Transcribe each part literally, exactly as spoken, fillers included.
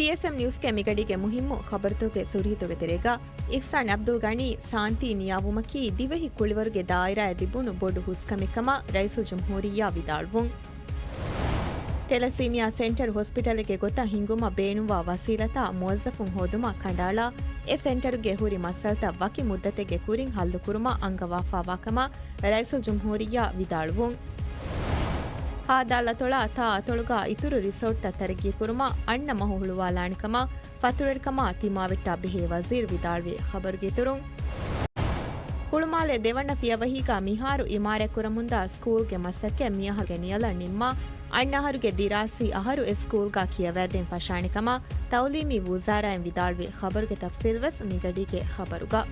ޕީއެސްއެމް ނިއުސްގެ މިގަޑީގެ މުހިއްމު ޚަބަރުތަކުގެ ސުރުހިތުގެ ތެރޭގަ، އިޙްސާން ޢަބްދުލް ޣަނީ ސާންތީ ނިޔާވުމަކީ ދިވެހި ކުޅިވަރުގެ ދާއިރާއަށް ލިބުނު ބޮޑު ހުސްކަމެއް ކަމަށް ރައީސުލް ޖުމްހޫރިއްޔާ ވިދާޅުވުން. ތެލަސީމިއާ ސެންޓަރު ހޮސްޕިޓަލެއްގެ ގޮތަށް ހިންގުމަށް ބޭނުންވާ ވަސީލަތާ މުވައްޒަފުން ހޯދުމަށް ކަނޑައަޅާ، އެ ސެންޓަރުގެ ހުރި މައްސަލަތައް ވަކި މުއްދަތެއްގެ ކުރިން ހައްލުކުރުމަށް އަންގަވާފާވާކަމަށް ރައީސުލް ޖުމްހޫރިއްޔާ ވިދާޅުވުން. ހާދާ ލަތޮޅާ ތާ އަތޮޅުގަ އިތުރު ރިސޯޓްތައް ތަރައްގީކުރުމަށް އަންނަ މަހު ހުޅުވާލާނެކަމަށް ފަތުރުވެރިކަމާ ތިމާވެއްޓާ ބެހޭ ވަޒީރު ވިދާޅުވި ޚަބަރުގެ އިތުރުން، ހުޅުމާލެ ދެވަނަ ފިޔަވަހީގަ މިހާރު އިމާރާތްކުރަމުންދާ ސްކޫލްގެ މަސައްކަތް މިއަހަރުގެ ނިޔަލަށް ނިންމާ، އަންނަ އަހަރުގެ ދިރާސީ އަހަރު އެ ސްކޫލްގަ ކިޔަވައިދޭން ފަށާނެކަމަށް ތައުލީމީ ވުޒާރާއިން ވިދާޅުވި ޚަބަރުގެ ތަފްސީލްވެސް މިގަޑީގެ ޚަބަރުގަ.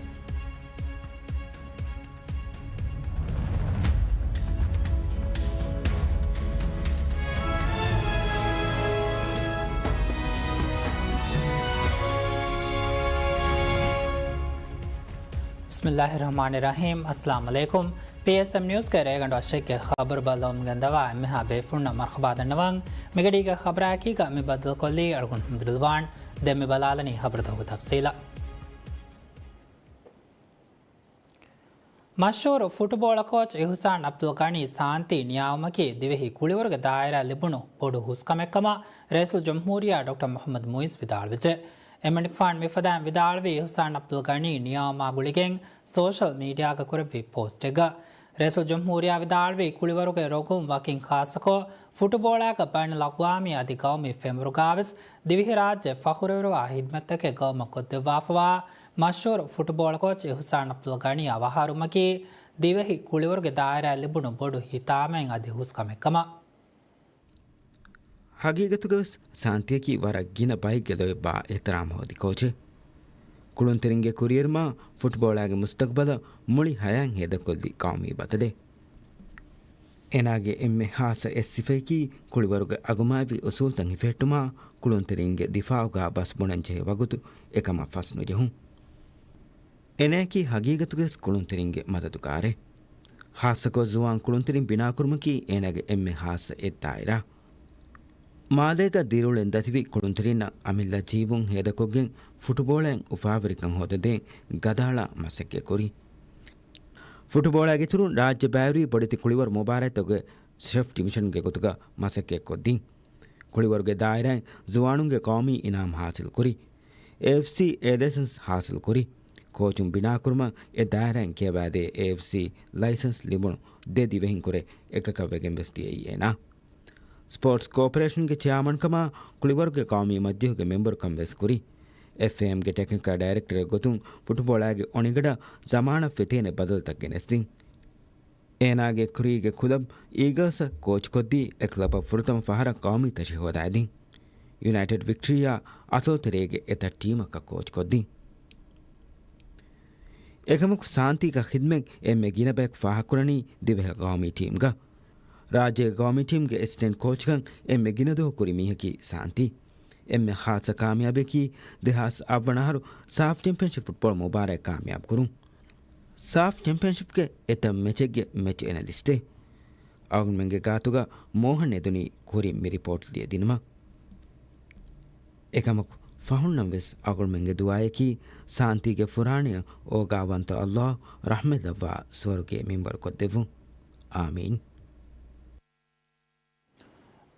ބިސްމިއްލާހި ރަޙްމާނި ރަޙީމް. އައްސަލާމު ޢަލައިކުމް. ޕީއެސްއެމް ނިއުސްގެ ރޭގަނޑު އަށެއްގެ ޚަބަރު ބައްލަވަމުން ގެންދަވާ އެންމެހާ ބޭފުޅުންނަށް މަރުޙަބާ ދަންނަވަން. މިގަޑީގެ ޚަބަރާއެކީގަ މި ބައްދަލުކޮށްލީ އަޅުގަނޑު މުދުރިލްވާން. ދެން މި ބަލާލަނީ ޚަބަރުތަކުގެ ތަފްސީލަށް. މަޝްހޫރު ފުޓުބޯޅަ ކޯޗް އިޙުސާން ޢަބްދުލް ޣަނީ ސާންތީ ނިޔާވުމަކީ ދިވެހި ކުޅިވަރުގެ ދާއިރާއަށް ލިބުނު ބޮޑު ހުސްކަމެއްކަމަށް ރައީސުލް ޖުމްހޫރިއްޔާ ޑޮކްޓަރ މުޙައްމަދު މުޢިއްޒު ވިދާޅުވެއްޖެ. އެމަނިކުފާނު މިފަދައިން ވިދާޅުވީ އިޙުސާން ޢަބްދުލް ޣަނީ ނިޔާވުމާ ގުޅިގެން ސޯޝަލް މީޑިއާގަ ކުރެއްވި ޕޯސްޓެއްގަ. ރައީސުލް ޖުމްހޫރިއްޔާ ވިދާޅުވީ ކުޅިވަރުގެ ރޮގުން ވަކިން ޚާއްޞަކޮށް، ފުޓުބޯޅައިގަ ބައިނަލްއަގްވާމީ އަދި ގައުމީ ފެންވަރުގަވެސް ދިވެހިރާއްޖެ ފަޚުރުވެރިވާ ޚިދްމަތްތަކެއް ގައުމަށް ކޮށްދެއްވާފަވާ މަޝްހޫރު ފުޓުބޯޅަ ކޯޗް އިޙުސާން ޢަބްދުލް ޣަނީއާ ވަހާރުމަކީ ދިވެހި ކުޅިވަރުގެ ދާއިރާއަށް ލިބުނު ބޮޑު ހިތާމައެއް އަދި ހުސްކަމެއްކަމަށް. ހަގީގަތުގަވެސް ސާންތީއަކީ ވަރަށް ގިނަ ބައެއްގެ ލޯތްބާ އިޙްތިރާމް ހޯދި ކޯޗެއް. ކުޅުންތެރިންގެ ކުރިއެރުމާ ފުޓްބޯޅައިގެ މުސްތަޤްބަލަށް މުޅި ހަޔާތް ހޭދަކޮށްލި ގައުމީ ބަތަލެއް. އޭނާގެ އެންމެ ހާއްސަ އެއް ސިފައަކީ ކުޅިވަރުގެ އަގުމާތްވި އުސޫލްތައް ހިފެހެއްޓުމާ ކުޅުންތެރިންގެ ދިފާޢުގަ ބަސް ބުނަންޖެހޭ ވަގުތު އެކަމަށް ފަސްނުޖެހުން. އޭނާއަކީ ހަގީގަތުގަވެސް ކުޅުންތެރިންގެ މަދަދުގާރެއް. ހާއްސަކޮށް ޒުވާން ކުޅުންތެރިން ބިނާކުރުމަކީ އޭނާގެ އެންމެ ހާއްސަ އެއްދާއިރާ. މާލޭގަ ދިރިއުޅެން ދަތިވި ކުޅުންތެރިންނަށް އަމިއްލަ ޖީބުން ހޭދަކޮށްގެން ފުޓުބޯޅައިން އުފާވެރިކަން ހޯދަދޭން ގަދައަޅާ މަސައްކަތްކުރި. ފުޓުބޯޅައިގެ އިތުރުން ރާއްޖެ ބައިވެރިވި ބޮޑެތި ކުޅިވަރު މުބާރާތްތަކުގެ ޝެފް ޑިވިޝަންގެ ގޮތުގަ މަސައްކަތްކޮށްދިން. ކުޅިވަރުގެ ދާއިރާއިން ޒުވާނުންގެ ޤައުމީ އިނާމް ހާސިލްކުރި. އޭއެފްސީ އޭ ލައިސަންސް ހާސިލްކުރި. ކޯޗުން ބިނާކުރުމަށް އެ ދާއިރާއިން ކިޔަވާދޭ އޭއެފްސީ ލައިސަންސް ލިބުނު ދެ ދިވެހިންކުރެ އެކަކަށްވެގެން ވެސް ދިޔައީ އޭނާ. ސްޕޯޓްސް ކޯޕަރޭޝަންގެ ޗެއާމަންކަމާ ކުޅިވަރުގެ ޤައުމީ މަޖިލީހުގެ މެމްބަރުކަން ވެސް ކުރި. އެފްއޭއެމްގެ ޓެކްނިކަލް ޑައިރެކްޓަރެއް ގޮތުން ފުޓުބޯޅައިގެ އޮނިގަނޑަށް ޒަމާނަށް ފެތޭނެ ބަދަލުތައް ގެނެސްދިން. އޭނާގެ ކުރީގެ ކުލަބް އީގަލްސްއަށް ކޯޗުކޮށްދީ، އެ ކްލަބަށް ފުރަތަމަ ފަހަރަށް ޤައުމީ ތަށި ހޯދައިދިން. ޔުނައިޓެޑް ވިކްޓޯރިއާ އަތޮޅުތެރޭގެ އެތައް ޓީމަކަށް ކޯޗުކޮށްދިން. އެކަމަކު ސާންތީގެ ޚިދްމަތް އެންމެ ގިނަ ބަޔަކު ފާހަގަކުރަނީ ދިވެހި ޤައުމީ ޓީމްގަ. ރާއްޖޭގެ ޤައުމީ ޓީމްގެ އެސިސްޓެންޓް ކޯޗުކަން އެންމެ ގިނަ ދުވަހު ކުރި މީހަކީ ސާންތީ. އެންމެ ޚާއްޞަ ކާމިޔާބެއް ދެހާސް އަށްވަނަ އަހަރު ސާފް ޗެމްޕިއަންޝިޕް ފުޓްބޯޅަ މުބާރާތް ކާމިޔާބު ކުރުން. ސާފް ޗެމްޕިއަންޝިޕްގެ އެތައް މެޗެއްގެ މެޗް އެނަލިސްޓެއް. އަޅުގަނޑުމެންގެ ގާތުގަ މޯހަން އެދުނީ ކުރިން މި ރިޕޯޓް ލިޔެދިނުމަށް. އެކަމަކު ފަހުންނަށް ވެސް އަޅުގަނޑުމެންގެ ދުޢާއަކީ ސާންތީގެ ފުރާނަޔަށް އޯގާވަންތަ ﷲ ރަޙްމަތްލައްވާ ސުވަރުގެ މިންވަރު ކޮށްދެއްވުން. އާމީން.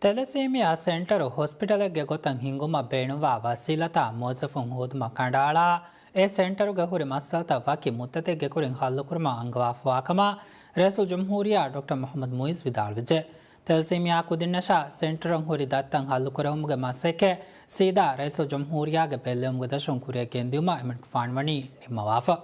ތެލަސީމިއާ ސެންޓަރު ހޮސްޕިޓަލެއްގެ ގޮތަށް ހިންގުމަށް ބޭނުންވާ ވަސީލަތާ މުވައްޒަފުން ހޯދުމަށް ކަނޑައަޅާ، އެ ސެންޓަރުގެ ހުރި މައްސަލަތައް ވަކި މުއްދަތެއްގެ ކުރިން ހައްލުކުރުމަށް އަންގަވާފަވާކަމަށް ރައީސުލްޖުމްހޫރިއްޔާ ޑޮކްޓަރ މުޙައްމަދު މުޢިއްޒު ވިދާޅުވެއްޖެ. ތެލަސީމިއާ ކުދިންނަށާ ސެންޓަރުން ހުރި ދަށްތައް ހައްލުކުރެވުމުގެ މަސައްކަތް ސީދާ ރައީސުލްޖުމްހޫރިއްޔާގެ ބެއްލެވުމުގެ ދަށުން ކުރިއަށް ގެންދިއުމަށް އެމަނިކުފާނު ވަނީ ނިންމަވާފަ.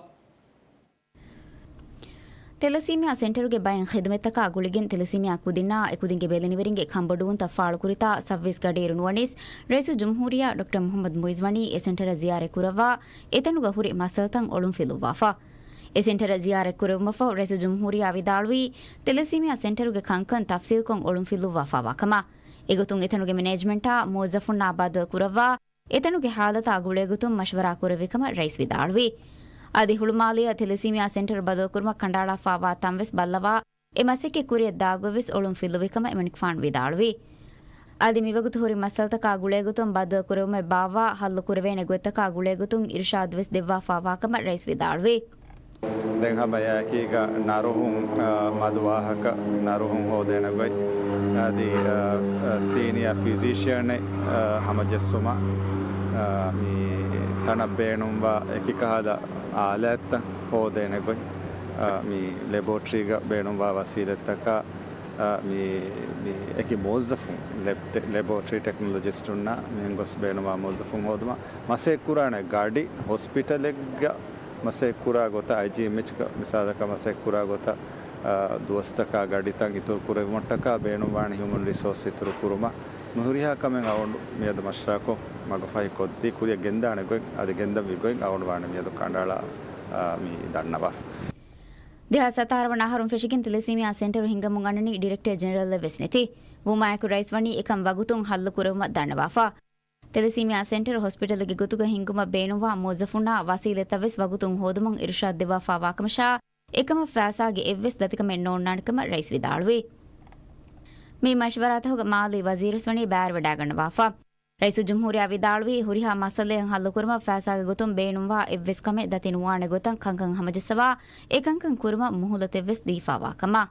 ތެލަސީމިއާ ސެންޓަރުގެ ބައެއް ޚިދުމަތްތަކާ ގުޅިގެން ތެލަސީމިއާ ކުދިންނާ އެކުދިންގެ ބެލެނިވެރިންގެ ކަންބޮޑުވުންތައް ފާޅުކުރިތާ ސައުވީސް ގަޑިއިރު ނުވަނީސް ރައީސުލްޖުމްހޫރިއްޔާ ޑޮކްޓަރ މުޙައްމަދު މުޢިއްޒު ވަނީ އެ ސެންޓަރަށް ޒިޔާރަތް ކުރައްވާ، އެތަނުގަ ހުރި މައްސަލަތައް އޮޅުންފިލުއްވާފަ. އެ ސެންޓަރަށް ޒިޔާރަތް ކުރެވުމަށްފަހު ރައީސުލްޖުމްހޫރިއްޔާ ވިދާޅުވީ، ތެލަސީމިއާ ސެންޓަރުގެ ކަންކަން ތަފްސީލްކޮށް އޮޅުންފިލުއްވާފަވާ ކަމަށް. އެގޮތުން އެތަނުގެ މެނޭޖްމަންޓާ މުވައްޒަފުންނާ ބައްދަލު ކުރައްވާ، އެތަނުގެ ހާލަތާ ގުޅޭގޮތުން މަޝްވަރާ ކުރެއްވި ކަމަށް ރައީސް ވިދާޅުވި. އަދި ހުޅުމާލެއަށް ތެލަސީމިއާ ސެންޓަރު ބަދަލުކުރުމަށް ކަނޑައަޅާފަވާ ތަންވެސް ބައްލަވާ، އެ މަސައްކަތް ކުރިއަށް ދާގޮތްވެސް އޮޅުން ފިލުވި ކަމަށް އެމަނިކުފާނު ވިދާޅުވި. އަދި މިވަގުތު ހުރި މައްސަލަތަކާ ގުޅޭގޮތުން ބައްދަލުކުރެވުމެއް ބާއްވާ ހައްލު ކުރެވޭނެ ގޮތްތަކާ ގުޅޭގޮތުން އިރުޝާދުވެސް ދެއްވާފާވާކަމަށް ރައީސް ވިދާޅުވި. ދެން ހަމަ އެއާއެކީގަ ނަރުހުން، އާ، މަދު ވާހަކަ ނަރުހުން ހޯދޭނެ ގޮތް، އަދި، އާ، ސީނިއަ ފިޒީޝިއަނެއް، އާ، ހަމަޖެއްސުމަށް، އާ، މި ތަނަށް ބޭނުންވާ އެކި ކަހަލަ އާލާތްތައް ހޯދޭނެ ގޮތް، އާ، މި ލެބޯޓްރީގަ ބޭނުންވާ ވަސީލަތްތަކާ، އާ، މި، މި އެކި މުވައްޒަފުން، ލެބް ޓެ-، ލެބޯޓްރީ ޓެކްނޮލޮޖިސްޓުންނާ މިހެން ގޮސް ބޭނުންވާ މުވައްޒަފުން ހޯދުމަށް މަސައްކަތްކުރާނެ ގަޑި ހޮސްޕިޓަލެއްގަ މަސައްކަތްކުރާ ގޮތަށް، އައިޖީއެމްއެޗްގަ މިސާލަކަށް މަސައްކަތްކުރާ ގޮތަށް، އާ، ދުވަސްތަކާ ގަޑިތައް އިތުރު ކުރެވުމަށްޓަކާ ބޭނުންވާނެ ހިއުމަން ރިސޯސް އިތުރު ކުރުމަށް މި ހުރިހާ ކަމެއް އަޅުގަނޑު މިއަދު މަޝްރާކޮށް މަގުފަހި ކޮށްދީ، ކުރިއަށް ގެންދާނެ ގޮތް އަދި ގެންދަންވީ ގޮތް އަޅުގަނޑު ވާނެ މިއަދު ކަނޑައަޅާ، އާ، މި ދަންނަވާފަ. ދެހާސް ސަތާރަ ވަނަ އަހަރުން ފެށިގެން ތެލެސީމިއާ ސެންޓަރު ހިންގަމުން އަންނަނީ ޑިރެކްޓަރ ޖެނެރަލްއެއް ވެސް ނެތި. ވުމާއެކު ރައީސް ވަނީ އެކަން ވަގުތުން ހައްލު ކުރެވުމަށް ދަންނަވާފަ. ތެލެސީމިއާ ސެންޓަރު ހޮސްޕިޓަލެއްގެ ގޮތުގަ ހިންގުމަށް ބޭނުންވާ މުވައްޒަފުންނާ ވަސީލަތްތައް ވެސް ވަގުތުން ހޯދުމަށް އިރުޝާދު ދެއްވާފާވާކަމަށާ، އެކަމަށް ފައިސާގެ އެއްވެސް ދަތިކަމެއް ނޯންނާނެކަމަށް ރައީސް ވިދާޅުވި. މި މަޝްވަރާތަކުގަ މާލީ ވަޒީރުވެސް ވަނީ ބައިވެރިވެވަޑައިގަންނަވާފަ. ރައީސުލްޖުމްހޫރިއްޔާ ވިދާޅުވީ، ހުރިހާ މައްސަލައެއް ހައްލުކުރުމަށް ފައިސާގެ ގޮތުން ބޭނުންވާ އެއްވެސް ކަމެއް ދަތި ނުވާނެ ގޮތަށް ކަންކަން ހަމަޖައްސަވާ، އެކަންކަން ކުރުމަށް މުހުލަތެއްވެސް ދީފާވާކަމަށް.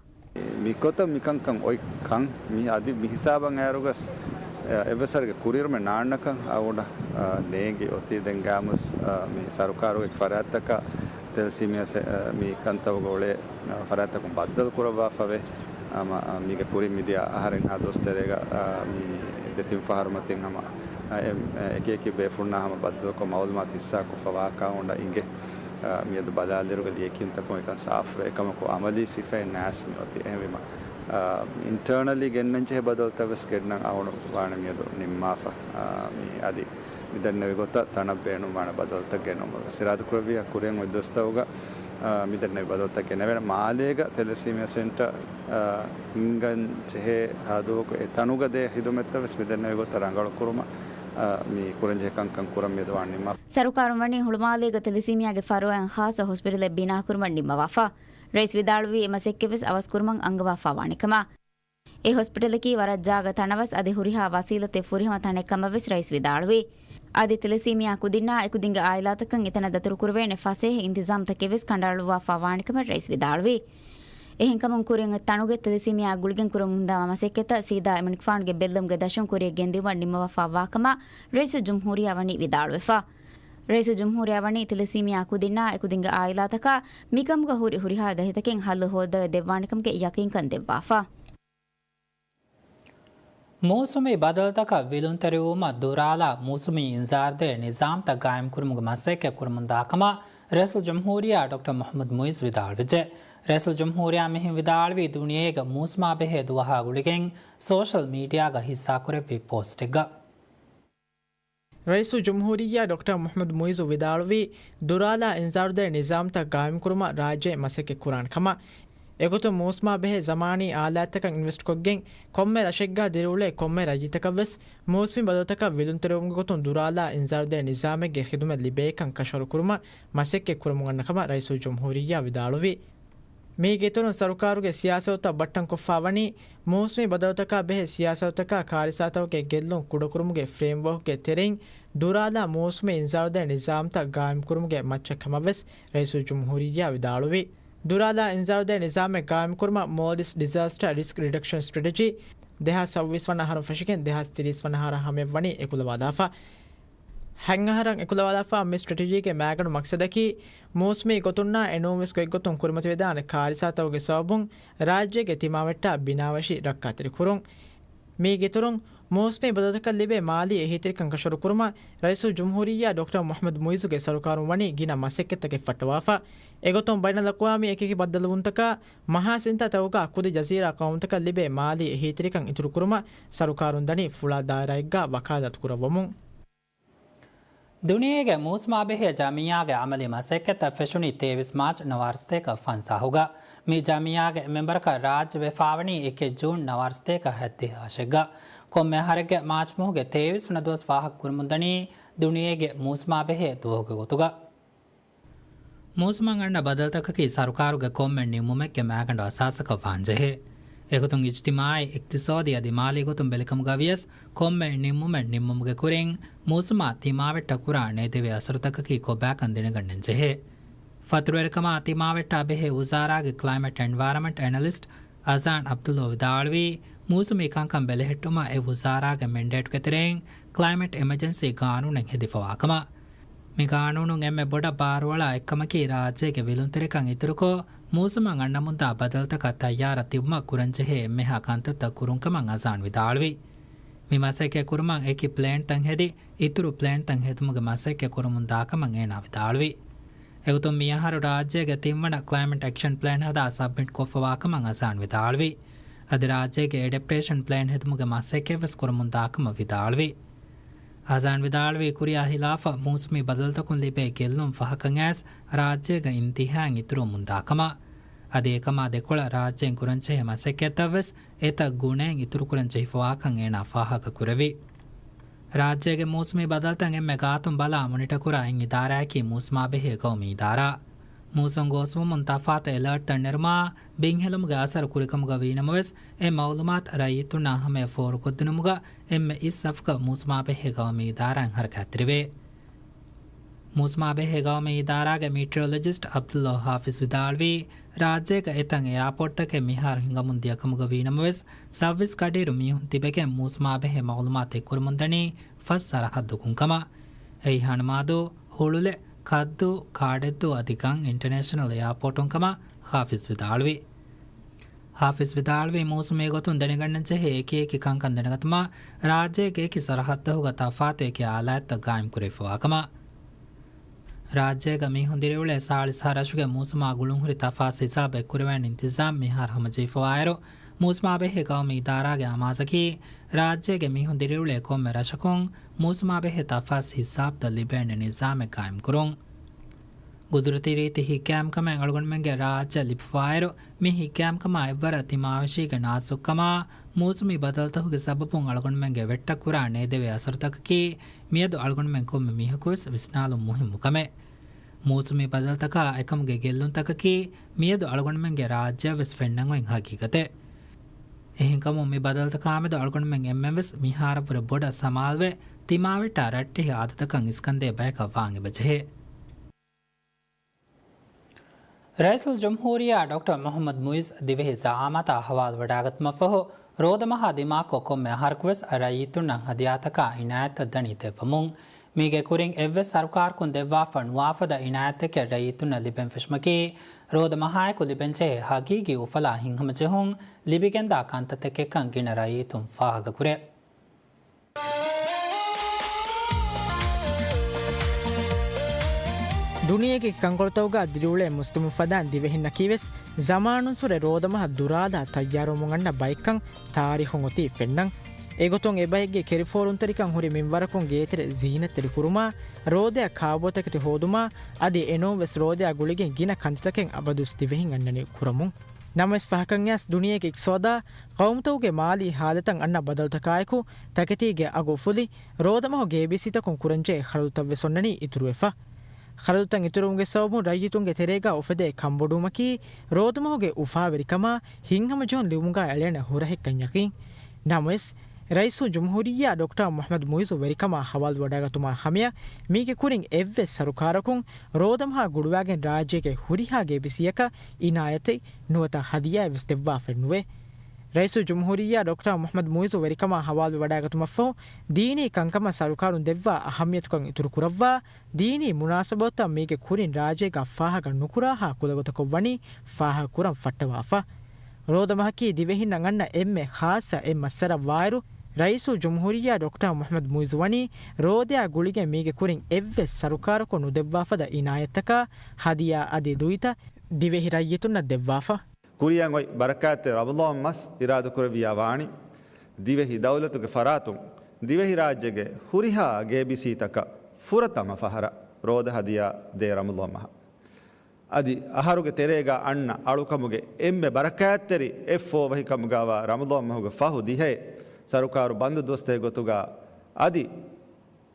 މިގޮތަށް މިކަންކަން އޮތްކަން މި އަދި މިހިސާބަށް އައިރުގަސް، އެއްވެސް ވަރެއްގެ ކުރިއެރުމެއް ނާންނަކަން އަޅުގަނޑަށް ނޭނގި އޮތީ. ދެން ގާމުސް މި ސަރުކާރުގެ ފަރާތްތަކަށް ތެލެސީމިއާ ސެ-، މި ކަންތައްގަ އުޅޭ ފަރާތްތަކުން ބައްދަލު ކުރައްވާފަވޭ. ހަމަ، މީގެ ކުރިން މިދިޔަ އަހަރެއްހާ ދުވަސް ތެރޭގަ، މި ދެތިން ފަހަރު މަތިން ހަމަ، އެ، އެކި އެކި ބޭފުޅުންނާ ހަމަ ބައްދަލުކޮށް މައުލޫމާތު ހިއްސާކޮށްފަ ވާކަމުން އިނގޭ. މިއަދު ބަލާލިއިރުގަ ލިޔެކިޔުންތަކުން އެކަން ސާފުވޭ. އެކަމަކު އަމަލީ ސިފައެއް ނާސް މި އޮތީ. އެހެންވީމަ، އިންޓަރނަލީ ގެންނަންޖެހޭ ބަދަލުތައް ވެސް ގެންނަން އަޅުގަނޑު ވާނެ މިއަދު ނިންމާފަ. މި އަދި މިދެންނެވި ގޮތަށް ތަނަށް ބޭނުންވާނެ ބަދަލުތައް ގެނައުމަށް ވެސް އިރާދަކުރެއްވިއްޔާ ކުރިއަށް އޮތް ދުވަސްތަކުގަ، މިދެންނެވި ބަދަލުތައް ގެނެވޭނެ. މާލޭގަ ތެލެސީމިއާ ސެންޓަރ ހިންގަން ޖެހޭ ހާދަވަކު އެ ތަނުގަ ދޭ ހިދުމަތްތައް ވެސް މިދެންނެވި ގޮތަށް ރަނގަޅުކުރުމަށް، މި ކުރަންޖެހޭ ކަންކަން ކުރަން މިއަދު ވާން ނިންމާފަ. ސަރުކާރުން ވަނީ ހުޅުމާލޭގަ ތެލެސީމިއާގެ ފަރުވާއިން ޚާއްޞަ ހޮސްޕިޓަލެއް ބިނާކުރުމަށް ނިންމަވާފަ. ރައީސް ވިދާޅުވީ އެ މަސައްކަތްވެސް އަވަސްކުރުމަށް އަންގަވާފާވާނެކަމަށް. އެ ހޮސްޕިޓަލަކީ ވަރަށް ޖާގަ ތަނަވަސް އަދި ހުރިހާ ވަސީލަތެއް ފުރިހަމަ ތަނެއް ކަމަށްވެސް ރައީސް ވިދާޅުވި. އަދި ތެލެސީމިއާ ކުދިންނާ އެކުދިންގެ އާއިލާތަކަށް އެތަނަށް ދަތުރުކުރެވޭނެ ފަސޭހަ އިންތިޒާމްތަކެއްވެސް ކަނޑައަޅުއްވާފާވާނެކަމަށް ރައީސް ވިދާޅުވި. އެހެންކަމުން ކުރިން އޮތް ތަނުގެ ތެލެސީމިއާ ގުޅިގެން ކުރަމުންދާ މަސައްކަތްތައް ސީދާ އިމްރާން ޚާންގެ ބެއްލުމުގެ ދަށުން ކުރިއަށް ގެންދިއުމަށް ނިންމަވާފާވާކަމަށް ރައީސުލްޖުމްހޫރިއްޔާ ވަނީ ވިދާޅުވެފަ. ރައީސުލްޖުމްހޫރިއްޔާ ވަނީ ތެލެސީމިއާ ކުދިންނާ އެކުދިންގެ އާއިލާތަކަށް މިކަމުގަ ހުރި ހުރިހާ ދަތިތަކެއް ހައްލު ހޯއްދަވައި ދެއްވާނެކަމުގެ ޔަޤީންކަން ދެއްވާފަ. މޫސުމީ ބަދަލުތަކަށް ވިލުންތެރިވުމަށް ދުރާލާ މޫސުމީ އިންޒާރުދޭ ނިޒާމްތައް ގާއިމްކުރުމުގެ މަސައްކަތް ކުރަމުންދާކަމަށް ރައީސުލްޖުމްހޫރިއްޔާ ޑޮކްޓަރ މުޙައްމަދު މުޢިއްޒު ވިދާޅުވެއްޖެ. ރައީސުލްޖުމްހޫރިއްޔާ މިހެން ވިދާޅުވީ ދުނިޔޭގެ މޫސުމާބެހޭ ދުވަހާ ގުޅިގެން ސޯޝަލް މީޑިއާގަ ހިއްސާކުރެއްވި ޕޯސްޓެއްގަ. ރައީސުލްޖުމްހޫރިއްޔާ ޑޮކްޓަރ މުޙައްމަދު މުޢިއްޒު ވިދާޅުވީ، ދުރާލާ އިންޒާރުދޭ ނިޒާމްތައް ގާއިމްކުރުމަށް ރާއްޖެ މަސައްކަތް ކުރާނެ ކަމަށް. އެގޮތުން މޫސުމާބެހޭ ޒަމާނީ އާލާތްތަކަށް އިންވެސްޓްކޮށްގެން ކޮންމެ ރަށެއްގަ ދިރިއުޅޭ ކޮންމެ ރައްޔިތަކަށްވެސް މޫސުމީ ބަދަލުތަކަށް ވިލުންތެރިވުމުގެ ގޮތުން ދުރާލާ އިންޒާރުދޭ ނިޒާމެއްގެ ޚިދުމަތް ލިބޭކަން ކަށަވަރުކުރުމަށް މަސައްކަތް ކުރަމުން އަންނަ ކަމަށް ރައީސުލްޖުމްހޫރިއްޔާ ވިދާޅުވި. މީގެއިތުރުން ސަރުކާރުގެ ސިޔާސަތުތައް ބައްޓަންކޮށްފާވަނީ، މޫސުމީ ބަދަލުތަކާ ބެހޭ ސިޔާސަތުތަކާ ކާރިސާތަކުގެ ގެއްލުން ކުޑަކުރުމުގެ ފްރޭމްވޯކްގެ ތެރެއިން ދުރާލާ މޫސުމީ އިންޒާރުދޭ ނިޒާމްތައް ގާއިމްކުރުމުގެ މައްޗަށް ކަމަށްވެސް ރައީސުލްޖުމްހޫރިއްޔާ ވިދާޅުވި. ދުރާލާ އިންޒާރުދޭ ނިޒާމެއް ގާއިމްކުރުމަށް މޯލްޑިވްސް ޑިޒާސްޓަރ ރިސްކް ރިޑަކްޝަން ސްޓްރެޓެޖީ ދެހާސް ސައުވީސް ވަނަ އަހަރުން ފެށިގެން ދެހާސް ތިރީސް ވަނަ އަހަރަށް ހަމަޔަށްވަނީ އެކުލަވާލާފަ. ހަތް އަހަރަށް އެކުލަވާލާފަ މި ސްޓްރެޓެޖީގެ މައިގަނޑު މަޤްޞަދަކީ، މޫސުމީ ގޮތުންނާ އެނޫންވެސް ގޮތްގޮތުން ކުރިމަތިވެދާނެ ކާރިސާތަކުގެ ސަބަބުން ރާއްޖޭގެ ތިމާވެއްޓާ ބިނާވެށި ރައްކާތެރިކުރުން. މީގެއިތުރުން، މޫސުމީ ބަދަލުތަކަށް ލިބޭ މާލީ އެހީތެރިކަން ކަށަވަރުކުރުމަށް ރައީސުލްޖުމްހޫރިއްޔާ ޑޮކްޓަރ މުޙައްމަދު މުޢިއްޒުގެ ސަރުކާރުން ވަނީ ގިނަ މަސައްކަތްތަކެއް ފައްޓަވާފަ. އެގޮތުން ބައިނަލްއަޤްވާމީ އެކިއެކި ބައްދަލުވުންތަކާ މަހާ ސިންތާތަކުގާ ކުދި ޖަޒީރާ ޤައުމުތަކަށް ލިބޭ މާލީ އެހީތެރިކަން އިތުރުކުރުމަށް ސަރުކާރުން ދަނީ ފުޅާ ދާއިރާއެއްގާ ވަކާލާތު ކުރައްވަމުން. ދުނިޔޭގެ މޫސުމާބެހޭ ޖަމިއްޔާގެ އަމަލީ މަސައްކަތްތައް ފެށުނީ ތޭވީސް މާޗް ނަވާރަ ސަތޭކަ ފަންސާހުގަ. މި ޖަމިއްޔާގެ މެމްބަރަކަށް ރާއްޖެ ވެފާވަނީ އެކެއް ޖޫން ނަވާރަ ސަތޭކަ ހަތްދިހަ އަށެއްގަ. ކޮންމެ އަހަރެއްގެ މާޗް މަހުގެ ތޭވީސް ވަނަ ދުވަސް ފާހަގަކުރަމުންދަނީ ދުނިޔޭގެ މޫސުމާބެހޭ ދުވަހުގެ ގޮތުގަ. މޫސުމަށް އަންނަ ބަދަލުތަކަކީ ސަރުކާރުގެ ކޮންމެ ނިންމުމެއްގެ މައިގަނޑު އަސާސަކަށް ވާންޖެހޭ. އެގޮތުން އިޖްތިމާޢީ، އިޤްތިޞާދީ އަދި މާލީ ގޮތުން ބެލިކަމުގަ ވިޔަސް، ކޮންމެ ނިންމުމެއް ނިންމުމުގެ ކުރިން މޫސުމާ ތިމާވެއްޓަށް ކުރާ ނޭދެވޭ އަސަރުތަކަކީ ކޮބާކަން ދެނެގަންނަން ޖެހޭ. ފަތުރުވެރިކަމާ ތިމާވެއްޓާ ބެހޭ ވުޒާރާގެ ކްލައިމެޓް އެންވަޔަރަމަންޓް އެނަލިސްޓް އަޒާން ޢަބްދުﷲ ވިދާޅުވީ، މޫސުމީ ކަންކަން ބެލެހެއްޓުމަށް އެ ވުޒާރާގެ މެންޑޭޓްގެ ތެރެއިން ކްލައިމެޓް އެމަޖެންސީ ގާނޫނެއް ހެދިފަވާކަމަށް. މި ގާނޫނުން އެންމެ ބޮޑަށް ބާރުއަޅާ އެއްކަމަކީ، ރާއްޖޭގެ ވިލުންތެރިކަން އިތުރުކޮށް، މޫސުމަށް އަންނަމުންދާ ބަދަލުތަކަށް ތައްޔާރަށް ތިބުމަށް ކުރަންޖެހޭ އެންމެހާ ކަންތައްތައް ކުރުންކަމަށް އަޒާން ވިދާޅުވި. މި މަސައްކަތް ކުރުމަށް އެކި ޕްލޭންތައް ހެދި، އިތުރު ޕްލޭންތައް ހެދުމުގެ މަސައްކަތް ކުރަމުންދާކަމަށް އޭނާ ވިދާޅުވި. އެގޮތުން މިއަހަރު ރާއްޖޭގެ ތިންވަނަ ކްލައިމެޓް އެކްޝަން ޕްލޭން ހަދާ ސަބްމިޓް ކޮށްފަވާކަމަށް އަޒާން ވިދާޅުވި. އަދި ރާއްޖޭގެ އެޑެޕްޓޭޝަން ޕްލޭން ހެދުމުގެ މަސައްކަތްވެސް ކުރަމުންދާކަމަށް ވިދާޅުވި. އަޒާން ވިދާޅުވީ، ކުރިއާ ހިލާފަށް މޫސުމީ ބަދަލުތަކުން ލިބޭ ގެއްލުން ފަހަކަށް އައިސް ރާއްޖޭގަ އިންތިހާއިން އިތުރުވަމުންދާކަމަށް. އަދި އެކަމާ ދެކޮޅަށް ރާއްޖޭން ކުރަންޖެހޭ މަސައްކަތްތައްވެސް އެތައް ގުނައިން އިތުރުކުރަން ޖެހިފަވާކަން އޭނާ ފާހަގަކުރެއްވި. ރާއްޖޭގެ މޫސުމީ ބަދަލުތައް އެންމެ ގާތުން ބަލާ މޮނިޓަކުރާ އެއް އިދާރާއަކީ މޫސުމާބެހޭ ގައުމީ އިދާރާ. މޫސުން ގޯސްވުމުން ތަފާތު އެލާޓްތައް ނެރުމާ، ބިންހެލުމުގެ އަސަރު ކުރިކަމުގަ ވީނަމަވެސް، އެ މައުލޫމާތު ރައްޔިތުންނާ ހަމަޔަށް ފޯރުކޮށްދިނުމުގަ އެންމެ އިސް ސަފުގަ މޫސުމާބެހޭ ގައުމީ އިދާރާއިން ހަރަކާތްތެރިވޭ. މޫސުމާބެހޭ ގައުމީ އިދާރާގެ މީޓިއޮލޮޖިސްޓް ޢަބްދުﷲ ޙާފިޒް ވިދާޅުވީ، ރާއްޖޭގަ އެތައް އެއާޕޯޓްތަކެއް މިހާރު ހިނގަމުން ދިޔަކަމުގަ ވީނަމަވެސް، ސައުވީސް ގަޑިއިރު މީހުން ތިބެގެން މޫސުމާބެހޭ މައުލޫމާތު އެއްކުރަމުންދަނީ ފަސް ސަރަހައްދުގަ ކަމަށް. އެއީ ހަނުމާދޫ، ހުޅުލެއް، ކައްދޫ، ކާޑެއްދޫ އަދި ގަން އިންޓަނޭޝަނަލް އެއާޕޯޓުން ކަމަށް ޙާފިޒް ވިދާޅުވި. ޙާފިޒް ވިދާޅުވީ، މޫސުމީ ގޮތުން ދެނެގަންނަންޖެހޭ އެކިއެކި ކަންކަން ދެނެގަތުމަށް، ރާއްޖޭގެ އެކި ސަރަހައްދަކުގަ ތަފާތު އެކި އާލާތްތައް ގާއިމްކުރެވިފަވާކަމަށް. ރާއްޖޭގަ މީހުން ދިރިއުޅޭ ސާޅީސް ހަ ރަށުގެ މޫސުމާ ގުޅުންހުރި ތަފާސް ހިސާބު އެއްކުރެވޭނެ އިންތިޒާމް މިހާރު ހަމަޖެހިފަވާއިރު، މޫސުމާބެހޭ ގައުމީ އިދާރާގެ އަމާޒަކީ، ރާއްޖޭގެ މީހުން ދިރިއުޅޭ ކޮންމެ ރަށަކުން މޫސުމާބެހޭ ތަފާސް ހިސާބުތައް ލިބޭނެ ނިޒާމެއް ގާއިމްކުރުން. ގުދުރަތީ ރީތި ހިތްގައިމުކަމެއް އަޅުގަނޑުމެންގެ ރާއްޖެ ލިބިފަވާއިރު، މި ހިތްގައިމުކަމާ އެއްވަރަށް ތިމާވެށީގެ ނާޒުކުކަމާ، މޫސުމީ ބަދަލުތަކުގެ ސަބަބުން އަޅުގަނޑުމެންގެ ވެއްޓަށް ކުރާ ނޭދެވޭ އަސަރުތަކަކީ، މިއަދު އަޅުގަނޑުމެން ކޮންމެ މީހަކުވެސް ވިސްނާލުން މުހިއްމު ކަމެއް. މޫސުމީ ބަދަލުތަކާ އެކަމުގެ ގެއްލުންތަކަކީ، މިއަދު އަޅުގަނޑުމެންގެ ރާއްޖެއަށްވެސް ފެންނަން އޮތް ހަގީގަތެއް. އެހެންކަމުން މި ބަދަލުތަކާމެދު އަޅުގަނޑުމެން އެންމެންވެސް މިހާރަށްވުރެ ބޮޑަށް ސަމާލުވެ، ތިމާވެއްޓާ ރައްޓެހި އާދަތަކަށް އިސްކަންދޭ ބަޔަކަށް ވާން އެބަޖެހޭ. ރައީސުލްޖުމްހޫރިއްޔާ ޑޮކްޓަރ މުޙައްމަދު މުޢިއްޒު ދިވެހި ޒަޢާމަތާ ހަވާލުވަޑައިގަތުމަށްފަހު، ރޯދަމަހާ ދިމާކޮށް ކޮންމެ އަހަރަކުވެސް ރައްޔިތުންނަށް ހަދިޔާތަކާ އިނާޔަތްތައް ދަނީ ދެއްވަމުން. މީގެ ކުރިން އެއްވެސް ސަރުކާރަކުން ދެއްވާފަ ނުވާފަދަ އިނާޔަތްތަކެއް ރައްޔިތުންނަށް ލިބެން ފެށުމަކީ، ރޯދަމަހާއެކު ލިބެންޖެހޭ ހަގީގީ އުފަލާ ހިތްހަމަޖެހުން ލިބިގެންދާ ކަންތައްތަކެއްކަން ގިނަ ރައްޔިތުން ފާހަގަކުރޭ. ދުނިޔޭގެ ކަންކޮޅުތަކުގަ ދިރިއުޅޭ މުސްލިމު ފަދައިން ދިވެހިންނަކީވެސް ޒަމާނުންސުރެ ރޯދަމަހަށް ދުރާލާ ތައްޔާރުވަމުން އަންނަ ބައެއްކަން ތާރީޚުން އޮތީ ފެންނަން. އެގޮތުން އެބައެއްގެ ކެރިފޯރުންތެރިކަން ހުރި މިންވަރަކުން ގޭތެރެ ޒީނަތްތެރި ކުރުމާ، ރޯދަޔަށް ކާބޯތަކެތި ހޯދުމާ، އަދި އެނޫންވެސް ރޯދަޔާ ގުޅިގެން ގިނަ ކަންތައްތަކެއް އަބަދުވެސް ދިވެހިން އަންނަނީ ކުރަމުން. ނަމަވެސް ފަހަކަށް އައިސް ދުނިޔޭގެ އިޤްތިޞާދާ، ޤައުމުތަކުގެ މާލީ ހާލަތަށް އަންނަ ބަދަލުތަކާއެކު، ތަކެތީގެ އަގު އުފުލި، ރޯދަމަހު ގޭބީސީތަކުން ކުރަންޖެހޭ ޚަރަދުތައްވެސް އޮންނަނީ އިތުރުވެފަ. ޚަރަދުތައް އިތުރުވުމުގެ ސަބަބުން ރައްޔިތުންގެ ތެރޭގަ އުފެދޭ ކަންބޮޑުވުމަކީ، ރޯދަމަހުގެ އުފާވެރިކަމާ، ހިތްހަމަޖެހުން ލިބުމުގަ އެޅޭނެ ހުރަހެއްކަން ޔަޤީން. ނަމަވެސް، ރައީސުލްޖުމްހޫރިއްޔާ ޑޮކްޓަރ މުޙައްމަދު މުޢިއްޒު ވެރިކަމާ ހަވާލުވަޑައިގަތުމާ ހަމަޔަށް، މީގެ ކުރިން އެއްވެސް ސަރުކާރަކުން ރޯދަމަހާ ގުޅުވާގެން ރާއްޖޭގެ ހުރިހާ ގޭބިސީއަކަށް އިނާޔަތެއް ނުވަތަ ހަދިޔާއެއްވެސް ދެއްވާފައެއް ނުވޭ. ރައީސުލްޖުމްހޫރިއްޔާ ޑޮކްޓަރ މުޙައްމަދު މުޢިއްޒު ވެރިކަމާ ހަވާލުވަޑައިގަތުމަށްފަހު، ދީނީ ކަންކަމަށް ސަރުކާރުން ދެއްވާ އަހައްމިޔަތުކަން އިތުރުކުރައްވާ، ދީނީ މުނާސަބަތުތައް މީގެ ކުރިން ރާއްޖޭގަ ފާހަގަ ނުކުރާހާ ކުލަގޮތަކަށް ވަނީ ފާހަގަކުރަން ފައްޓަވާފަ. ރޯދަމަހަކީ ދިވެހިންނަށް އަންނަ އެންމެ ޚާއްޞަ އެއް މައްސަރަ ވާއިރު، ރައީސުލްޖުމްހޫރިއްޔާ ޑޮކްޓަރ މުޙައްމަދު މުޢިއްޒު ވަނީ ރޯދަޔާ ގުޅިގެން މީގެ ކުރިން އެއްވެސް ސަރުކާރަކުން ނުދެއްވާފަދަ އިނާޔަތްތަކާ، ހަދިޔާ އަދި ދުއިތައް ދިވެހި ރައްޔިތުންނަށް ދެއްވާފަ. ކުރިއަށް އޮތް ބަރަކާތްތެރި ރަމަޟާން މަސް އިރާދަކުރެއްވިއްޔާ ވާނީ، ދިވެހި ދައުލަތުގެ ފަރާތުން ދިވެހިރާއްޖޭގެ ހުރިހާ ގޭބިސީތަކަށް ފުރަތަމަ ފަހަރަށް ރޯދަ ހަދިޔާ ދޭ ރަމަޟާން މަހަށް. އަދި އަހަރުގެ ތެރޭގަ އަންނަ އަޅުކަމުގެ އެންމެ ބަރަކާތްތެރި އެއް ފޯވަހިކަމުގަވާ ރަމަޟާން މަހުގެ ފަހު ދިހައެއް ސަރުކާރު ބަންދު ދުވަސްތަކެއް ގޮތުގަ އަދި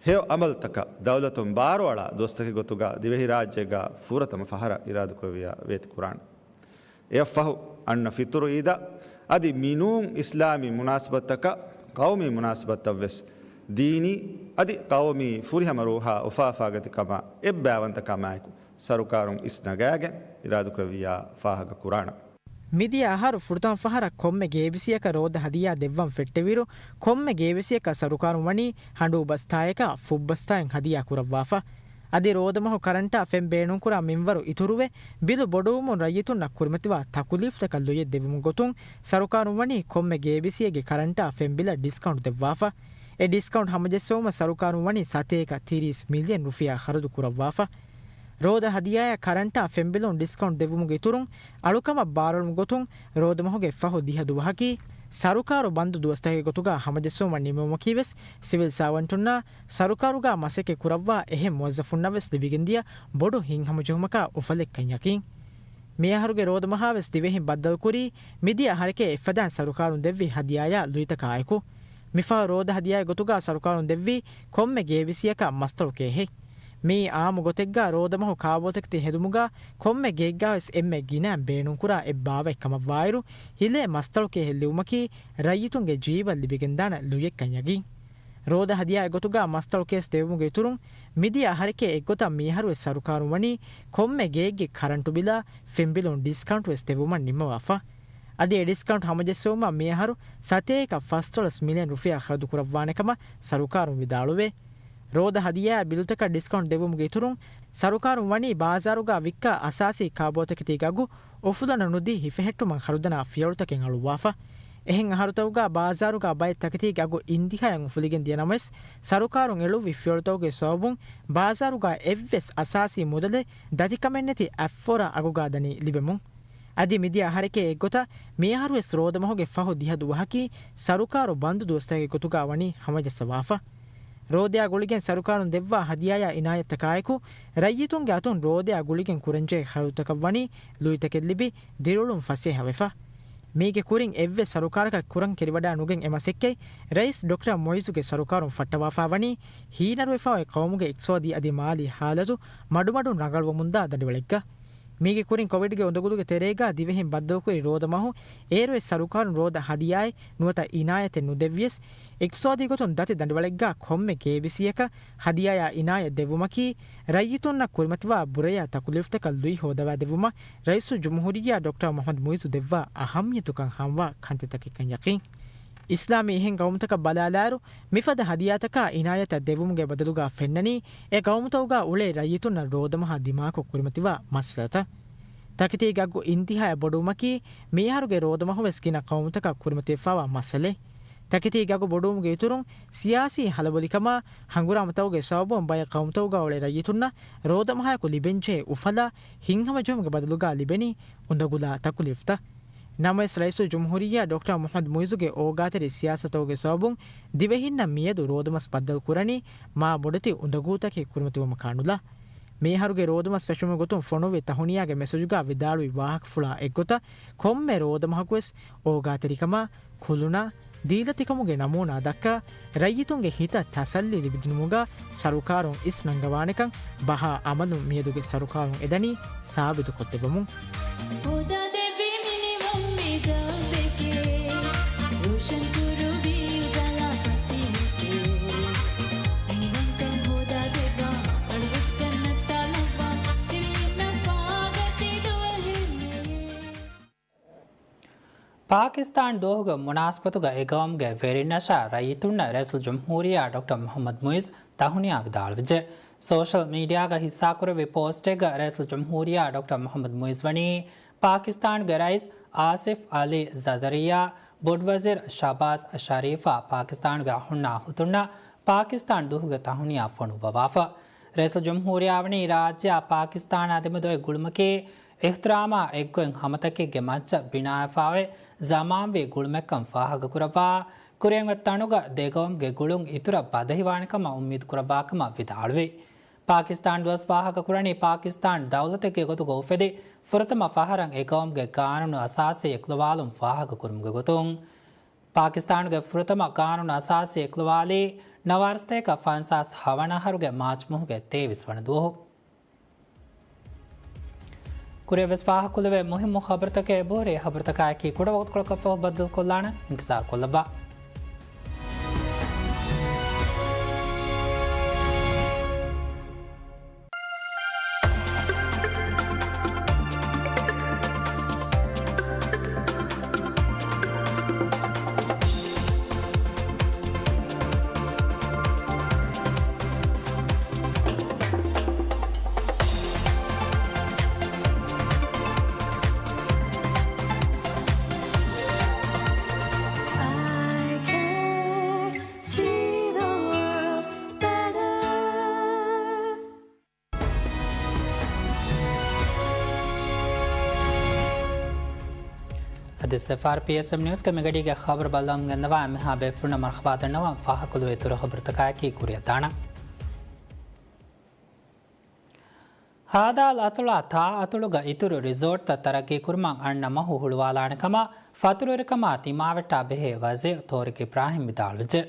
ހެޔޮ އަމަލުތަކަށް ދައުލަތުން ބާރުއަޅާ ދުވަސްތަކެއް ގޮތުގަ ދިވެހިރާއްޖޭގަ ފުރަތަމަ ފަހަރަށް އިރާދަކުރެއްވިއްޔާ ވޭތުކުރާނެ. އެއަށްފަހު އަންނަ ފިޠުރު އީދަށް އަދި މިނޫން އިސްލާމީ މުނާސަބަތަކަށް ޤައުމީ މުނާސަބަތަށްވެސް ދީނީ އަދި ޤައުމީ ފުރިހަމަ ރޫހާ އުފާވެފާގަތި ކަމާ އެއްބައިވަންތަ ކަމާއެކު، ސަރުކާރުން އިސް ނަގާގެން އިރާދަކުރެއްވިއްޔާ ފާހަގަ ކުރާނަން. މިދިޔަ އަހަރު ފުރަތަމަ ފަހަރަށް ކޮންމެ ގޭބިސީއަކަށް ރޯދަ ހަދިޔާ ދެއްވަން ފެއްޓެވިއިރު، ކޮންމެ ގޭބިސީއަކަށް ސަރުކާރުން ވަނީ ހަނޑޫ ބަސްތާއަކާ ފުށްބަސްތާއެއް ހަދިޔާ ކުރައްވާފަ. އަދި ރޯދަމަހު ކަރަންޓާ ފެން ބޭނުންކުރާ މިންވަރު އިތުރުވެ، ބިލު ބޮޑުވުމުން ރައްޔިތުންނަށް ކުރިމަތިވާ ތަކުލީފްތަކަށް ލުޔެއް ދެވުމުގެ ގޮތުން ސަރުކާރުން ވަނީ ކޮންމެ ގޭބިސީއެއްގެ ކަރަންޓާ ފެން ބިލަށް ޑިސްކައުންޓް ދެއްވާފަ. އެ ޑިސްކައުންޓް ހަމަޖެއްސެވުމަށް ސަރުކާރުން ވަނީ ސަތޭކަ ތިރީސް މިލިއަން ރުފިޔާ ޚަރަދު ކުރައްވާފަ. ރޯދަ ހަދިޔާއަށް ކަރަންޓާ ފެންބިލުން ޑިސްކައުންޓް ދެއްވުމުގެ އިތުރުން، އަޅުކަމަށް ބާރުއަޅުމުގެ ގޮތުން ރޯދަމަހުގެ ފަހު ދިހަ ދުވަހަކީ، ސަރުކާރު ބަންދު ދުވަސްތަކެއްގެ ގޮތުގަ ހަމަޖެއްސެވުމަށް ނިންމެވުމަކީވެސް، ސިވިލް ސާވަންޓުންނާ، ސަރުކާރުގަ މަސައްކަތް ކުރައްވާ އެހެން މުވައްޒަފުންނަށްވެސް ލިބިގެންދިޔަ ބޮޑު ހިތްހަމަޖެހުމަކާ އުފަލެއްކަން ޔަޤީން. މިއަހަރުގެ ރޯދަމަހާވެސް ދިވެހިން ބައްދަލުކުރީ، މިދިޔަ އަހަރެކޭ އެއްފަދައިން ސަރުކާރުން ދެއްވި ހަދިޔާޔާ ލުއިތަކާއެކު. މިފަހަރު ރޯދަ ހަދިޔާގެ ގޮތުގަ ސަރުކާރުން ދެއްވީ ކޮންމެ ގޭބިސީއަކަށް މަސްތަޅު ކޭހެއް. މިއީ އާއްމު ގޮތެއްގަ ރޯދަމަހު ކާބޯތަކެތި ހެދުމުގަ ކޮންމެ ގެއެއްގަވެސް އެންމެ ގިނައިން ބޭނުންކުރާ އެއް ބާވަތް ކަމަށްވާއިރު، ހިލޭ މަސްތަޅު ކޭހެއް ލިބުމަކީ ރައްޔިތުންގެ ޖީބަށް ލިބިގެންދާނެ ލުޔެއްކަން ޔަގީން. ރޯދަ ހަދިޔާއެއް ގޮތުގަ މަސްތަޅު ކޭސް ދެވުމުގެ އިތުރުން، މިދިޔަ އަހަރެކޭ އެއްގޮތަށް މިއަހަރުވެސް ސަރުކާރުން ވަނީ ކޮންމެ ގެއެއްގެ ކަރަންޓު ބިލާ ފެންބިލުން ޑިސްކައުންޓްވެސް ދެއްވުމަށް ނިންމަވާފަ. އަދި އެ ޑިސްކައުންޓް ހަމަޖެއްސެވުމަށް މިއަހަރު ސަތޭކަ ފަސް ޑޮލަސް މިލިއަން ރުފިޔާ ޚަރަދު ކުރައްވާނެ ކަމަށް ސަރުކާރުން ވިދާޅުވޭ. ރޯދަ ހަދިޔާ ބިލުތަކަށް ޑިސްކައުންޓް ދެއްވުމުގެ އިތުރުން، ސަރުކާރުން ވަނީ ބާޒާރުގަ ވިއްކާ އަސާސީ ކާބޯތަކެތީގެ އަގު އުފުލަން ނުދީ ހިފެހެއްޓުމަށް ހަރުދަނާ ފިޔަވަޅުތަކެއް އަޅުއްވާފަ. އެހެން އަހަރުތަކުގަ ބާޒާރުގަ ބައެއް ތަކެތީގެ އަގު އިންތިހާއަށް އުފުލިގެން ދިޔަ ނަމަވެސް، ސަރުކާރުން އެޅުއްވި ފިޔަވަޅުތަކުގެ ސަބަބުން ބާޒާރުގަ އެއްވެސް އަސާސީ މުދަލެއް ދަތިކަމެއްނެތި އަތްފޯރާ އަގުގަ ދަނީ ލިބެމުން. އަދި މިދިޔަ އަހަރެކޭ އެއްގޮތަށް މިއަހަރުވެސް ރޯދަމަހުގެ ފަހު ދިހަ ދުވަހަކީ ސަރުކާރު ބަންދު ދުވަސްތަކެއްގެ ގޮތުގަ ވަނީ ހަމަޖައްސަވާފަ. ރޯދަޔާ ގުޅިގެން ސަރުކާރުން ދެއްވާ ހަދިޔާޔާ އިނާޔަތްތަކާއެކު، ރައްޔިތުންގެ އަތުން ރޯދަޔާ ގުޅިގެން ކުރަންޖެހޭ ޚަރަދުތަކަށް ވަނީ ލުއިތަކެއް ލިބި، ދިރިއުޅުން ފަސޭހަވެފަ. މީގެ ކުރިން އެއްވެސް ސަރުކާރަކަށް ކުރަން ކެރިވަޑާ ނުގެން އެ މަސައްކަތް ރައީސް ޑޮކްޓަރ މުއިއްޒުގެ ސަރުކާރުން ފައްޓަވާފާ ވަނީ، ހީނަރުވެފާ އޮތް ޤައުމުގެ އިޤްތިޞާދީ އަދި މާލީ ޙާލަތު މަޑުމަޑުން ރަނގަޅުވަމުންދާ ދަނޑިވަޅެއްގަ. މީގެ ކުރިން ކޮވިޑްގެ އުނދަގުލުގެ ތެރޭގަ ދިވެހިން ބައްދަލުކުރި ރޯދަމަހު އޭރުވެސް ސަރުކާރުން ރޯދަ ހަދިޔާއެއް ނުވަތަ އިނާޔަތެއް ނުދެއްވިޔަސް، އިޤްތިޞާދީ ގޮތުން ދަތި ދަނޑިވަޅެއްގަ ކޮންމެ ގޭބިސީއަކަށް ހަދިޔާޔާ އިނާޔަތް ދެއްވުމަކީ، ރައްޔިތުންނަށް ކުރިމަތިވާ ބުރަޔާ ތަކުލީފްތަކަށް ލުއި ހޯދަވާދެއްވުމަށް ރައީސުލްޖުމްހޫރިއްޔާ ޑޮކްޓަރ މުޙައްމަދު މުއިއްޒު ދެއްވާ އަހައްމިޔަތުކަން ހާމަވާ ކަންތައްތަކެއްކަން ޔަޤީން. އިސްލާމީ އެހެން ޤައުމުތަކަށް ބަލާލާއިރު، މިފަދަ ހަދިޔާތަކާ އިނާޔަތްތައް ދެއްވުމުގެ ބަދަލުގަ ފެންނަނީ، އެ ޤައުމުތަކުގަ އުޅޭ ރައްޔިތުންނަށް ރޯދަމަހާ ދިމާކޮށް ކުރިމަތިވާ މައްސަލަތައް. ތަކެތީގެ އަގު އިންތިހާޔަށް ބޮޑުވުމަކީ، މިއަހަރުގެ ރޯދަމަހުވެސް ގިނަ ޤައުމުތަކަށް ކުރިމަތިވެފާވާ މައްސަލައެއް. ތަކެތީގެ އަގު ބޮޑުވުމުގެ އިތުރުން، ސިޔާސީ ހަލަބޮލިކަމާ ހަނގުރާމަތަކުގެ ސަބަބުން ބައެއް ޤައުމުތަކުގަ އުޅޭ ރައްޔިތުންނަށް ރޯދަމަހާއެކު ލިބެންޖެހޭ އުފަލާ ހިތްހަމަޖެހުމުގެ ބަދަލުގަ ލިބެނީ އުނދަގުލާ ތަކުލީފްތައް. ނަމަވެސް، ރައީސުލްޖުމްހޫރިއްޔާ ޑޮކްޓަރ މުޙައްމަދު މުއިއްޒުގެ އޯގާތެރި ސިޔާސަތުގެ ސަބަބުން ދިވެހިންނަށް މިއަދު ރޯދަމަސް ބައްދަލު ކުރަނީ މާ ބޮޑެތި އުނދަގޫތަކެއް ކުރިމަތިވުމަކާ ނުލާ. މިއަހަރުގެ ރޯދަމަސް ފެށުމުގެ ގޮތުން ފޮނުއްވި ތަހުނިޔާގެ މެސެޖުގަ ވިދާޅުވި ވާހަކަފުޅާ އެއްގޮތަށް، ކޮންމެ ރޯދަމަހަކުވެސް އޯގާތެރިކަމާ، ކުލުނާ، ދީލަތިކަމުގެ ނަމޫނާ ދައްކާ، ރައްޔިތުންގެ ހިތަށް ތަސައްލީ ލިބިދިނުމުގަ ސަރުކާރުން އިސް ނަންގަވާނެކަން ބަހާ އަމަލުން މިއަދުގެ ސަރުކާރުން އެދަނީ ސާބިތުކޮށްދެއްވަމުން. ހޯދާދެއްވީ މިނިވަން މި ދައްވެކޭ، ރޯޝަން ކުރުވީ އުޖާލާ ފަތިހެކޭ، މިނިވަންކަން ހޯދާދެއްވާ، އަޅުވެސްކަން ނައްތާލައްވާ، ތިމީންނަށް ފާގަތި ދުވަހެއް މެޔޭ. ޕާކިސްތާން ދުވަހުގެ މުނާސަބަތުގަ އެ ގައުމުގެ ވެރިންނަށާ ރައްޔިތުންނަށް ރައީސުލްޖުމްހޫރިއްޔާ ޑޮކްޓަރ މުޙައްމަދު މުއިއްޒު ތަހުނިޔާ ވިދާޅުވެއްޖެ. ސޯޝަލް މީޑިއާގަ ހިއްސާކުރެއްވި ޕޯސްޓެއްގަ ރައީސުލްޖުމްހޫރިއްޔާ ޑޮކްޓަރ މުޙައްމަދު މުއިއްޒު ވަނީ، ޕާކިސްތާނުގެ ރައީސް އާސިފް އަލީ ޒަދަރިއްޔާ، ބޮޑުވަޒީރު ޝަހްބާޒް ޝަރީފާ ޕާކިސްތާނުގެ އަހުންނާ ހުތުންނަށް ޕާކިސްތާން ދުވަހުގެ ތަހުނިޔާ ފޮނުއްވަވާފަ. ރައީސުލްޖުމްހޫރިއްޔާ ވަނީ ރާއްޖެއާ ޕާކިސްތާނާ ދެމެދު އޮތް ގުޅުމަކީ، އިޙްތިރާމާ އެއްގޮތް ހަމަތަކެއްގެ މައްޗަށް ބިނާވެފާ އޮތް ޒަމާންވީ ގުޅުމެއްކަން ފާހަގަކުރައްވާ، ކުރިއަށް އޮތް ތަނުގަ ދެގައުމުގެ ގުޅުން އިތުރަށް ބަދަހިވާނެކަމަށް އުއްމީދު ކުރައްވާކަމަށް ވިދާޅުވި. ޕާކިސްތާން ދުވަސް ފާހަގަކުރަނީ ޕާކިސްތާން ދައުލަތެއްގެ ގޮތުގަ އުފެދި ފުރަތަމަ ފަހަރަށް އެގައުމުގެ ގާނޫނު އަސާސީ އެކުލަވާލުން ފާހަގަކުރުމުގެ ގޮތުން. ޕާކިސްތާނުގެ ފުރަތަމަ ގާނޫނު އަސާސީ އެކުލަވާލީ ނަވާރަ ސަތޭކަ ފަންސާސް ހަވަނަ އަހަރުގެ މާޗް މަހުގެ ތޭވީސް ވަނަ ދުވަހު. ކުރިއަށް ވެސް ފާހަގަކޮށްލެވޭ މުހިއްމު ޚަބަރުތަކެއް އެބަހުރި. ޚަބަރުތަކާއެކީ ކުޑަ ވަގުތުކޮޅަކަށްފަހު ބައްދަލުކޮށްލާނަން، އިންތިޒާރުކޮށްލައްވާ. އަދި އެފްއާރް ޕީއެސްއެމް ނިއުސްގެ މިގަޑީގެ ޚަބަރު ބައްލަވަމުން ގެންދަވާ އެންމެހާ ބޭފުޅުންނަށް މަރުޙަބާ ދަންނަވަން. ފާހަގަކޮށްލެވޭ އިތުރު ޚަބަރުތަކާއެކީ ކުރިއަށް ދާނަން. ހާދާލް އަތޮޅާ ތާ އަތޮޅުގަ އިތުރު ރިސޯޓްތައް ތަރައްގީކުރުމަށް އަންނަ މަހު ހުޅުވާލާނެ ކަމަށް ފަތުރުވެރިކަމާ ތިމާވެއްޓާ ބެހޭ ވަޒީރު ތޯރިގް އިބްރާހިމް ވިދާޅުވެއްޖެ.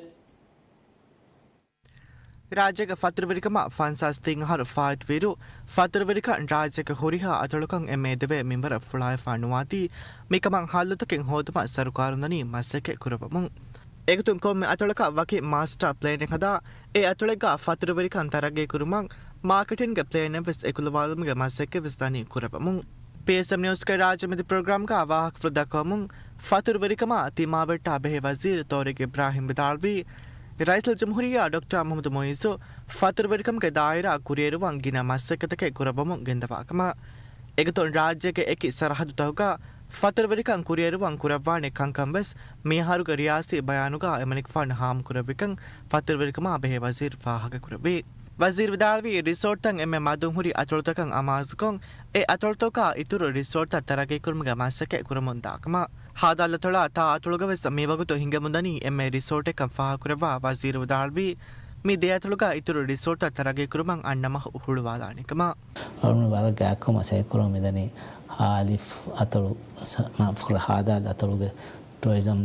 ރާއްޖޭގެ ފަތުރުވެރިކަމަށް ފަންސާސް ތިން އަހަރު ފާއިތުވިއިރު، ފަތުރުވެރިކަން ރާއްޖޭގެ ހުރިހާ އަތޮޅަކަށް އެންމެ އެދެވޭ މިންވަރަށް ފުޅާވެފާ ނުވާތީ، މިކަމަށް ހައްލުތަކެއް ހޯދުމަށް ސަރުކާރުން ދަނީ މަސައްކަތް ކުރައްވަމުން. އެގޮތުން ކޮންމެ އަތޮޅަކަށް ވަކި މާސްޓާ ޕްލޭނެއް ހަދާ، އެ އަތޮޅެއްގަ ފަތުރުވެރިކަން ތަރައްގީކުރުމަށް މާކެޓިންގ ޕްލޭނެއް ވެސް އެކުލަވާލުމުގެ މަސައްކަތް ވެސް ދަނީ ކުރައްވަމުން. ޕީއެސްއެމް ނިއުސްގެ ރާއްޖެމެދު ޕްރޮގްރާމްގަ ވާހަކަފުޅު ދައްކަވަމުން، ފަތުރުވެރިކަމާ ތިމާވެއްޓާ ބެހޭ ވަޒީރު ތޯރިގް އިބްރާހިމް ވިދާޅުވީ، ރައީސުލްޖުމްހޫރިއްޔާ ޑޮކްޓަރ މުހައްމަދު މުއިއްޒު ފަތުރުވެރިކަމުގެ ދާއިރާ ކުރިއެރުވަން ގިނަ މަސައްކަތްތަކެއް ކުރައްވަމުން ގެންދަވާ ކަމަށް. އެގޮތުން ރާއްޖޭގެ އެކި ސަރަހައްދުތަކުގަ ފަތުރުވެރިކަން ކުރިއެރުވަން ކުރައްވާނެ ކަންކަން ވެސް މިއަހަރުގެ ރިޔާސީ ބަޔާނުގަ އެމަނިކުފާނު ހާމަކުރެއްވިކަން ފަތުރުވެރިކަމާ ބެހޭ ވަޒީރު ފާހަގަކުރެއްވި. ވަޒީރު ވިދާޅުވީ، ރިސޯޓްތައް އެންމެ މަދުން ހުރި އަތޮޅުތަކަށް އަމާޒުކޮށް، އެ އަތޮޅުތަކުގަ އިތުރު ރިސޯޓްތައް ތަރައްގީކުރުމުގެ މަސައްކަތް ކުރަމުންދާ ކަމަށް. ހާދާލް އަތޮޅާ ތާ އަތޮޅުގަ ވެސް މިވަގުތު ހިނގަމުންދަނީ އެންމެ ރިސޯޓެއްކަން ފާހަގަކުރައްވާ ވަޒީރު ވިދާޅުވީ، މި ދެ އަތޮޅުގަ އިތުރު ރިސޯޓްތައް ތަރައްގީކުރުމަށް އަންނަ މަހު ހުޅުވާލާނެ ކަމަށް. އަޅުގަނޑު ވަރަށް ގާތްކޮށް މަސައްކަތް ކުރަމުން މިދަނީ ހާލިފް އަތޮޅު، ސަ-، މާފުކުރޭ، ހާދާލް އަތޮޅުގެ ޓޫރިޒަމް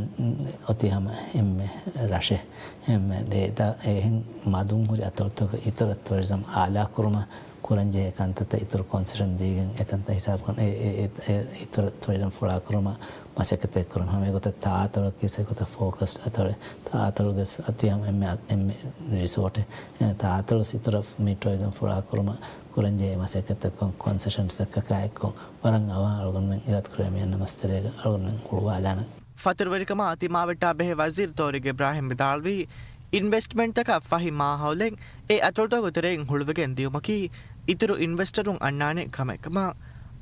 އޮތީ ހަމަ އެންމެ ރަށެއް، އެންމެ ދޭތައް، އެހެން މަދުން ހުރި އަތޮޅުތަކަށް އިތުރަށް ޓޫރިޒަމް އާލާކުރުމަށް ކުރަންޖެހޭ ކަންތައްތައް އިތުރު ކޮންސެޝަން ދީގެން އެތަންތައް ހިސާބުކޮށް އެ، އެ، އެ، އެ އިތުރަށް ޓޫރިޒަމް ފުޅާކުރުމަށް މަސައްކަތެއް ކުރަން. ހަމަ އެގޮތަށް ތާ އަތޮޅަކީ އެގޮތަށް ފޯކަސްޑް އަތޮޅެއް. ތާ އަތޮޅުގެ ސަ-، އަތި ހަމަ އެންމެ، އެންމެ ރިސޯޓެއް. އެ، ތާ އަތޮޅު އިތުރަށް މި ޓޫރިޒަމް ފުޅާކުރުމަށް ކުރަންޖެހޭ މަސައްކަތްތައް ކޮން-، ކޮންސެޝަންސްތަކަކާއެއްކޮށް ވަރަށް އަވަހަށް އަޅުގަނޑުމެން އިރާދަކުރޭ މި އަންނަ މަސްތެރޭގަ އަޅުގަނޑުމެން ހުޅުވާލާނަން. ފަތުރުވެރިކަމާ ތިމާވެއްޓާ ބެހޭ ވަޒީރު ތޯރިގް އިބްރާހިމް ވިދާޅުވީ، އިންވެސްޓްމަންޓްތަކަށް ފަހި މާހައުލެއް އެ އަތޮޅުތަކުގެ ތެރެއިން ހުޅުވިގެން ދިޔުމަކީ، އިތުރު އިންވެސްޓަރުން އަންނާނެ ކަމެއް ކަމަށް.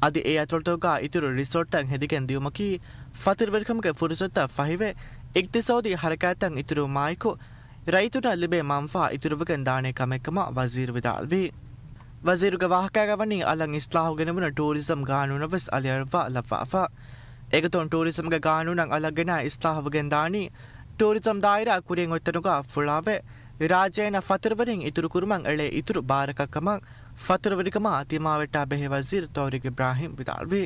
އަދި އެ އަތޮޅުތަކުގަ އިތުރު ރިސޯޓްތައް ހެދިގެން ދިޔުމަކީ، ފަތުރުވެރިކަމުގެ ފުރުސަތުތައް ފަހިވެ، އިޤްތިޞާދީ ހަރަކާތްތައް އިތުރުވުމާއެކު، ރައްޔިތުންނަށް ލިބޭ މަންފާ އިތުރުވެގެން ދާނެ ކަމެއް ކަމަށް ވަޒީރު ވިދާޅުވި. ވަޒީރުގެ ވާހަކާގަ ވަނީ އަލަށް އިސްލާހު ގެނެވުނު ޓޫރިޒަމް ގާނޫނަށް ވެސް އަލިއަޅުއްވާ ލައްވާފަ. އެގޮތުން ޓޫރިޒަމްގެ ގާނޫނަށް އަލަށް ގެނާ އިސްލާހު ވެގެން ދާނީ، ޓޫރިޒަމް ދާއިރާ ކުރިން އޮތްތަނުގަ ފުޅާވެ، ރާއްޖޭނަށް ފަތުރުވެރިން އިތުރު ކުރުމަށް އެޅޭ އިތުރު ބާރަކަށް ކަމަށް ފަތުރުވެރިކަމާ ތިމާވެއްޓާ ބެހޭ ވަޒީރު ތޯރިގް އިބްރާހިމް ވިދާޅުވި.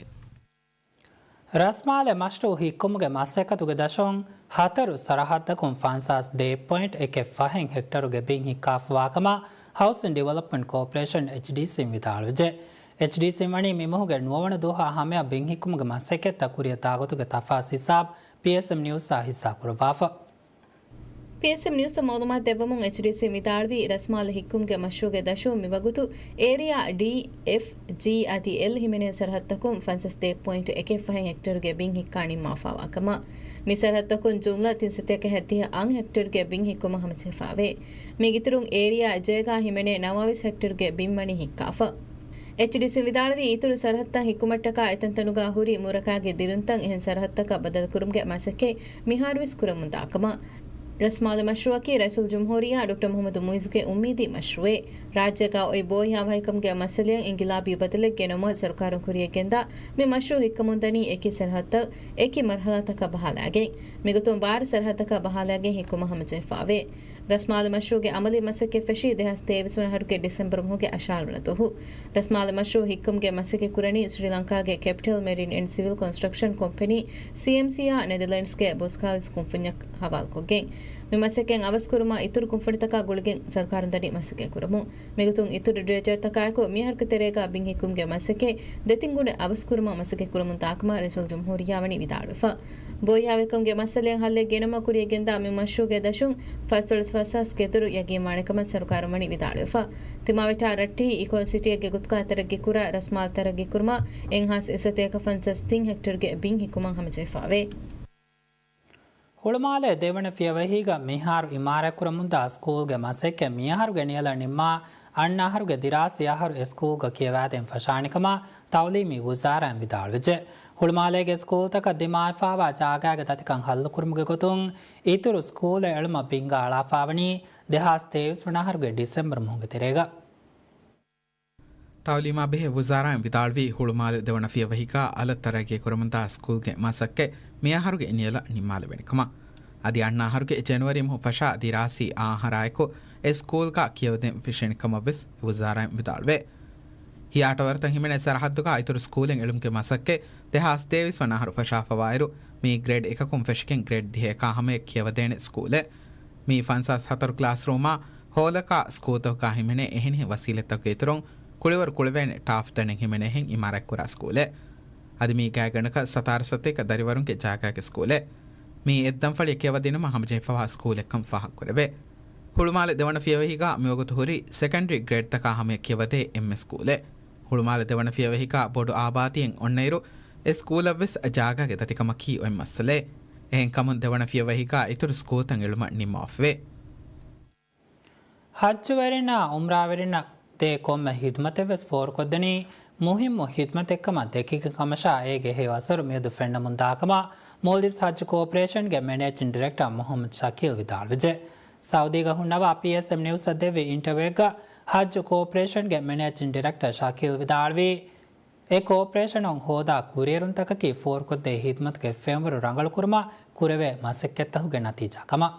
ރަސްމާލެ މަޝްރޫޢު ހިއްކުމުގެ މަސައްކަތުގެ ދަށުން ހަތަރު ސަރަހައްދަކުން ފަންސާސް ދޭއް ޕޮއިންޓް އެކެއް ފަހެއް ހެކްޓަރުގެ ބިން ހިއްކާފަވާ ކަމަށް ހައުސިން ޑިވެލޮޕްމަންޓް ކޯޕަރޭޝަން، އެޗްޑީސީ، ވިދާޅުވެއްޖެ. އެޗްޑީސީ ވަނީ މި މަހުގެ ނުވަވަނަ ދުވަހާ ހަމަޔަށް ބިން ހިއްކުމުގެ މަސައްކަތްތައް ކުރިއަށް ދާ ގޮތުގެ ތަފާސް ހިސާބު ޕީއެސްއެމް ނިއުސްއާ ހިއްސާކުރައްވާފަ. ޕީއެސްއެމް ނިއުސްއަށް މައުލޫމާތު ދެއްވަމުން، އެޗްޑީސީ ވިދާޅުވީ، ރަސްމާލެ ހިއްކުމުގެ މަޝްރޫޢުގެ ދަށުން މިވަގުތު އޭރިއާ ޑީ، އެފް، ޖީ އަދި އެލް ހިމެނޭ ސަރަހައްދަކުން ފަންސާސް ދޭއް ޕޮއިންޓް އެކެއް ފަހެއް ހެކްޓަރުގެ ބިން ހިއްކާ ނިންމާފާވާ ކަމަށް. މި ސަރަހައްދަކުން ޖުމްލަ ތިން ސަތޭކަ ހަތްދިހަ އަށް ހެކްޓަރުގެ ބިން ހިއްކުމަށް ހަމަޖެހިފާވޭ. މީގެއިތުރުން އޭރިއާ ޖޭގާ ހިމެނޭ ނަވާވީސް ހެކްޓަރުގެ ބިން ވަނީ ހިއްކާފަ. އެޗްޑީސީ ވިދާޅުވީ، އިތުރު ސަރަހައްދަށް ހިއްކުމަށްޓަކާ އެތަންތަނުގަ ހުރި މުރަކާގެ ދިރުންތައް އެހެން ސަރަހައްދަކަށް ބަދަލުކުރުމުގެ މަސައްކަތް މިހާރުވެސް ކުރަމުންދާކަމަށް. ރަސްމާލެ މަޝްރޫޢަކީ ރައީސުލްޖުމްހޫރިއްޔާ ޑޮކްޓަރ މުޙައްމަދު މުޢިއްޒުގެ އުއްމީދީ މަޝްރޫޢެއް. ރާއްޖޭގަ އޮތް ބޯހިޔާވަހިކަމުގެ މައްސަލައަށް އިންގިލާބީ ބަދަލެއް ގެނައުމަށް ސަރުކާރުން ކުރިއަށް ގެންދާ މި މަޝްރޫޢު ހިއްކަމުންދަނީ އެކި ސަރަހައްދަށް އެކި މަރުޙަލާތަކަށް ބަހާލާގެން. މިގޮތުން ބާރަ ސަރަހައްދަކަށް ބަހާލާގެން ހިއްކުމަށް ހަމަޖެހިފާވޭ. ރަސްމާލެ މަޝްރޫޢުގެ އަމަލީ މަސައްކަތް ފެށީ ދެހާސް ތޭވީސް ވަނަ އަހަރުގެ ޑިސެމްބަރު މަހުގެ އަށާރަ ވަނަ ދުވަހު. ރަސްމާލެ މަޝްރޫޢު ހިއްކުމުގެ މަސައްކަތް ކުރަނީ ސްރީލަންކާގެ ކެޕިޓަލް މެރިން އެންޑް ސިވިލް ކޮންސްޓްރަކްޝަން ކޮމްޕެނީ، ސީއެމްސީއާ، ނެދަލެންޑްސްގެ ބުރްޖް ޚާލިދް ކުންފުންޏަށް ހަވާލުކޮށްގެން. މި މަސައްކަތް އަވަސްކުރުމަށް އިތުރު ކުންފުނިތަކާ ގުޅިގެން ސަރުކާރުން ދަނީ މަސައްކަތް ކުރަމުން. މިގޮތުން އިތުރު ޑްރެޖަރތަކާއެކު މިއަހަރުގެ ތެރޭގަ ބިން ހިއްކުމުގެ މަސައްކަތް ދެތިން ގުނަ އަވަސްކުރުމަށް މަސައްކަތް ކުރަމުން ތާކަމަށް ރައީސުލްޖުމްހޫރިއްޔާ ވަނީ ވިދާޅުވެފަ. ބޯހިޔާވެރިކަމުގެ މައްސަލައަށް ހައްލެއް ގެނައުމަށް ކުރިއަށް ގެންދާ މި މަޝްރޫޢުގެ ދަށުން ފަސްދޮޅަސް ފަސް ހާސް ގެދޮރު ޔަގީންވާނެ ކަމަށް ސަރުކާރުން ވަނީ ވިދާޅުވެފަ. ތިމާވެއްޓާ ރައްޓެހި އިކޯ ސިޓީއެއްގެ ގޮތުގަ ތަރައްގީކުރާ ރަސްމާލު ތަރައްގީކުރުމަށް އެއްހާސް އެއްސަތޭކަ ފަންސާސް ތިން ހެކްޓަރުގެ ބިން ހިއްކުމަށް ހަމަޖެހިފައެވެ. ހުޅުމާލޭ ދެވަނަ ފިޔަވަހީގަ މިހާރު އިމާރާތްކުރަމުންދާ ސްކޫލްގެ މަސައްކަތް މިއަހަރުގެ ނިޔަލަށް ނިންމާ، އަންނަ އަހަރުގެ ދިރާސީ އަހަރު އެ ސްކޫލްގަ ކިޔަވާދޭން ފަށާނެކަމަށް ތައުލީމީ ވުޒާރާއިން ވިދާޅުވެއްޖެ. ހުޅުމާލޭގެ ސްކޫލްތަކަށް ދިމާވެފާވާ ޖާގާގެ ދަތިކަން ހައްލުކުރުމުގެ ގޮތުން އިތުރު ސްކޫލެއް އެޅުމަށް ބިންގާ އަޅާފާވަނީ ދެހާސް ތޭވީސް ވަނަ އަހަރުގެ ޑިސެމްބަރު މަހުގެ ތެރޭގަ. ތައުލީމާ ބެހޭ ވުޒާރާއިން ވިދާޅުވީ، ހުޅުމާލެ ދެވަނަ ފިޔަވަހީގާ އަލަށް ތަރައްގީކުރަމުންދާ ސްކޫލްގެ މަސައްކަތް މިއަހަރުގެ ނިޔަލަށް ނިންމާލެވޭނެ ކަމަށް. އަދި އަންނަ އަހަރުގެ ޖެނުއަރީ މަހު ފަށާ ދިރާސީ އާ އަހަރާއެކު އެ ސްކޫލްގާ ކިޔަވަދޭން ފެށޭނެ ކަމަށް ވެސް ވުޒާރާއިން ވިދާޅުވޭ. ހިޔާޓަވަރުތައް ހިމެނޭ ސަރަހައްދުގާ އިތުރު ސްކޫލެއް އެޅުމުގެ މަސައްކަތް ދެހާސް ތޭވީސް ވަނަ އަހަރު ފަށާފަވާއިރު، މީ ގްރޭޑް އެކަކުން ފެށިގެން ގްރޭޑް ދިހައެކާ ހަމަޔަށް ކިޔަވަދޭނެ ސްކޫލެއް. މީ ފަންސާސް ހަތަރު ކްލާސްރޫމާ ހޯލަކާ ސްކޫލްތަކުގާ ހިމެނޭ އެހެނިހެން ވަސީލަތްތަކުގެ އިތުރުން ކުޅިވަރު ކުޅެވޭނެ ޓާފް ދަނެއް ހިމެނޭހެން އިމާރާތްކުރާ ސްކޫލެއް. އަދި މީ ގާތްގަނޑަކަށް ސަތާރަ ސަތޭކަ ދަރިވަރުންގެ ޖާގާގެ ސްކޫލެއް. މީ އެއްދަންފަޅިއަށް ކިޔަވަދިނުމަށް ހަމަޖެހިފަވާ ސްކޫލެއްކަން ފާހަގަކުރެވޭ. ހުޅުމާލެ ދެވަނަ ފިޔަވަހީގާ މިވަގުތު ހުރި ސެކަންޑްރީ ގްރޭޑްތަކާ ހަމަޔަށް ކިޔަވަދޭ އެންމެ ސްކޫލެއް. ހުޅުމާލެ ދެވަނަ ފިޔަވަހީގާ ބޮޑު އާބާދީއެއް އޮންނައިރު، އެ ސްކޫލަށްވެސް ޖާގާގެ ދަތިކަމަކީ އޮތް މައްސަލައެއް. އެހެންކަމުން ދެވަނަ ފިޔަވަހީގާ އިތުރު ސްކޫލްތައް އެޅުމަށް ނިންމަވަފަވޭ. ހައްޖުވެރިންނާ އުމްރާވެރިންނަށް ދޭ ކޮންމެ ހިދުމަތެއްވެސް ފޯރުކޮށްދެނީ މުހިއްމު ހިދުމަތެއްކަމަށް ދެކިގެން ކަމަށާ، އޭގެ ހެޔޮ އަސަރު މިއަދު ފެންނަމުންދާކަމަށް މޯލްޑިވްސް ހައްޖު ކޯޕަރޭޝަންގެ މެނޭޖިން ޑިރެކްޓަރ މުހައްމަދު ޝަކީލް ވިދާޅުވެއްޖެ. ސައުދީގަ ހުންނަވާ ޕީއެސްއެމް ނިއުސްއަށް ދެއްވި އިންޓަވިއުއެއްގަ ހައްޖު ކޯޕަރޭޝަންގެ މެނޭޖިން ޑިރެކްޓަރ ޝަކީލް ވިދާޅުވީ، އެ ކޯޕަރޭޝަނުން ހޯދާ ކުރިއެރުންތަކަކީ ފޯރުކޮށްދޭ ހިދުމަތުގެ ފެންވަރު ރަނގަޅުކުރުމަށް ކުރެވޭ މަސައްކަތްތަކުގެ ނަތީޖާ ކަމަށް.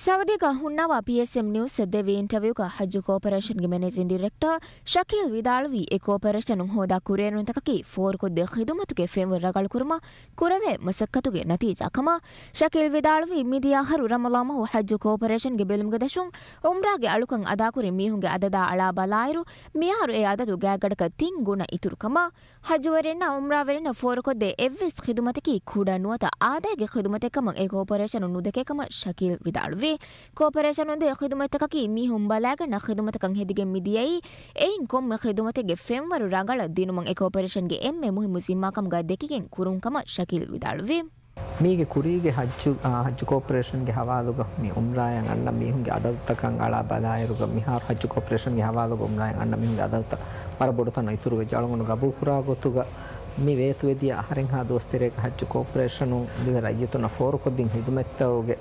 ސައުދީގަ ހުންނަވާ ޕީއެސްއެމް ނިއުސްއަށް ދެއްވި އިންޓަވިއުގަ ހައްޖު ކޯޕަރޭޝަންގެ މެނޭޖިން ޑިރެކްޓަރ ޝަކީލް ވިދާޅުވީ، އެ ކޯޕަރޭޝަނުން ހޯދާ ކުރިއެރުންތަކަކީ ފޯރުކޮށްދޭ ޚިދުމަތުގެ ފެންވަރު ރަނގަޅުކުރުމަށް ކުރެވޭ މަސައްކަތުގެ ނަތީޖާ ކަމަށް. ޝަކީލް ވިދާޅުވީ، މިދިޔަ އަހަރު ރަމަޟާން މަހު ހައްޖު ކޯޕަރޭޝަންގެ ބެލުމުގެ ދަށުން އުމްރާގެ އަޅުކަން އަދާކުރި މީހުންގެ އަދަދާ އަޅާ ބަލާއިރު، މިއަހަރު އެ އަދަދު ގާތްގަނޑަކަށް ތިން ގުނަ އިތުރު ކަމަށް. ހައްޖުވެރިންނާ އުމްރާވެރިންނަށް ފޯރުކޮށްދޭ އެއްވެސް ޚިދުމަތަކީ ކުޑަ ނުވަތަ އާދައިގެ ޚިދުމަތެއް ކަމަށް އެ ކޯޕަރޭޝަނުން ނުދެކޭ ކަމަށް ޝަކީލް ވިދާޅުވި. ކޯޕަރޭޝަނުން ދޭ ޚިދުމަތްތަކަކީ މީހުން ބަލާގަންނަ ޚިދުމަތަކަށް ހެދިގެން މިދިޔައީ، އެއިން ކޮންމެ ޚިދުމަތެއްގެ ފެންވަރު ރަނގަޅަށް ދިނުމަށް އެ ކޯޕަރޭޝަންގެ އެންމެ މުހިއްމު ޒިންމާކަމުގަ ދެކިގެން ކުރުން ކަމަށް ޝަކީލް ވިދާޅުވި. މީގެ ކުރީގެ ހައްޖު، އާ، ހައްޖު ކޯޕަރޭޝަންގެ ހަވާލުގަ މި އުމްރާޔަށް އަންނަ މީހުންގެ އަދަދުތަކަށް އަޅާ ބަލާއިރުގަ، މިހާރު ހައްޖު ކޯޕަރޭޝަންގެ ހަވާލުގަ އުމްރާޔަށް އަންނަ މީހުންގެ އަދަދުތައް ވަރަށް ބޮޑު ތަން އިތުރުވެއްޖެ. އަޅުގަނޑު ގަބޫލުކުރާ ގޮތުގަ މި ވޭތުވެދިޔަ އަހަރެއްހާ ދުވަސް ތެރޭގަ ހައްޖު ކޯޕަރޭޝަނުން ދިވެހި ރައްޔިތުންނަށް ފޯރުކޮށްދިން ހިދުމަތްތަކުގެ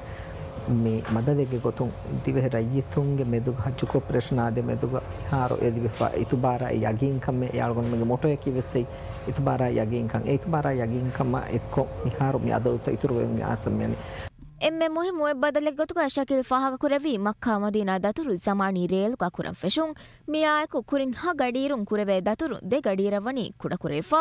މި މަދަދެއްގެ ގޮތުން ދިވެހި ރައްޔިތުންގެ މެދުގަ ހައްޖު ކޯޕަރޭޝަނާ ދެމެދުގަ މިހާރު އެދިވެފަ އިތުބާރާއި ޔަގީންކަން އެ އަޅުގަނޑުމެންގެ މޮޓޯއަކީ ވެސް އެއީ، އިތުބާރާއި ޔަގީންކަން. އެ އިތުބާރާއި ޔަގީންކަމާ އެއްކޮށް މިހާރު މި އަދަދުތައް އިތުރުވެމުން އައިސް މިއަނީ. އެންމެ މުހިއްމު އެއް ބަދަލެއްގެ ގޮތުގަ ޝަކީލް ފާހަގަކުރެއްވީ، މައްކާ މަދީނާ ދަތުރު ޒަމާނީ ރޭލުގަ ކުރަން ފެށުން. މިއާއެކު ކުރިން ހަ ގަޑިއިރުން ކުރެވޭ ދަތުރު ދެ ގަޑިއިރަށް ވަނީ ކުޑަކުރެވިފަ.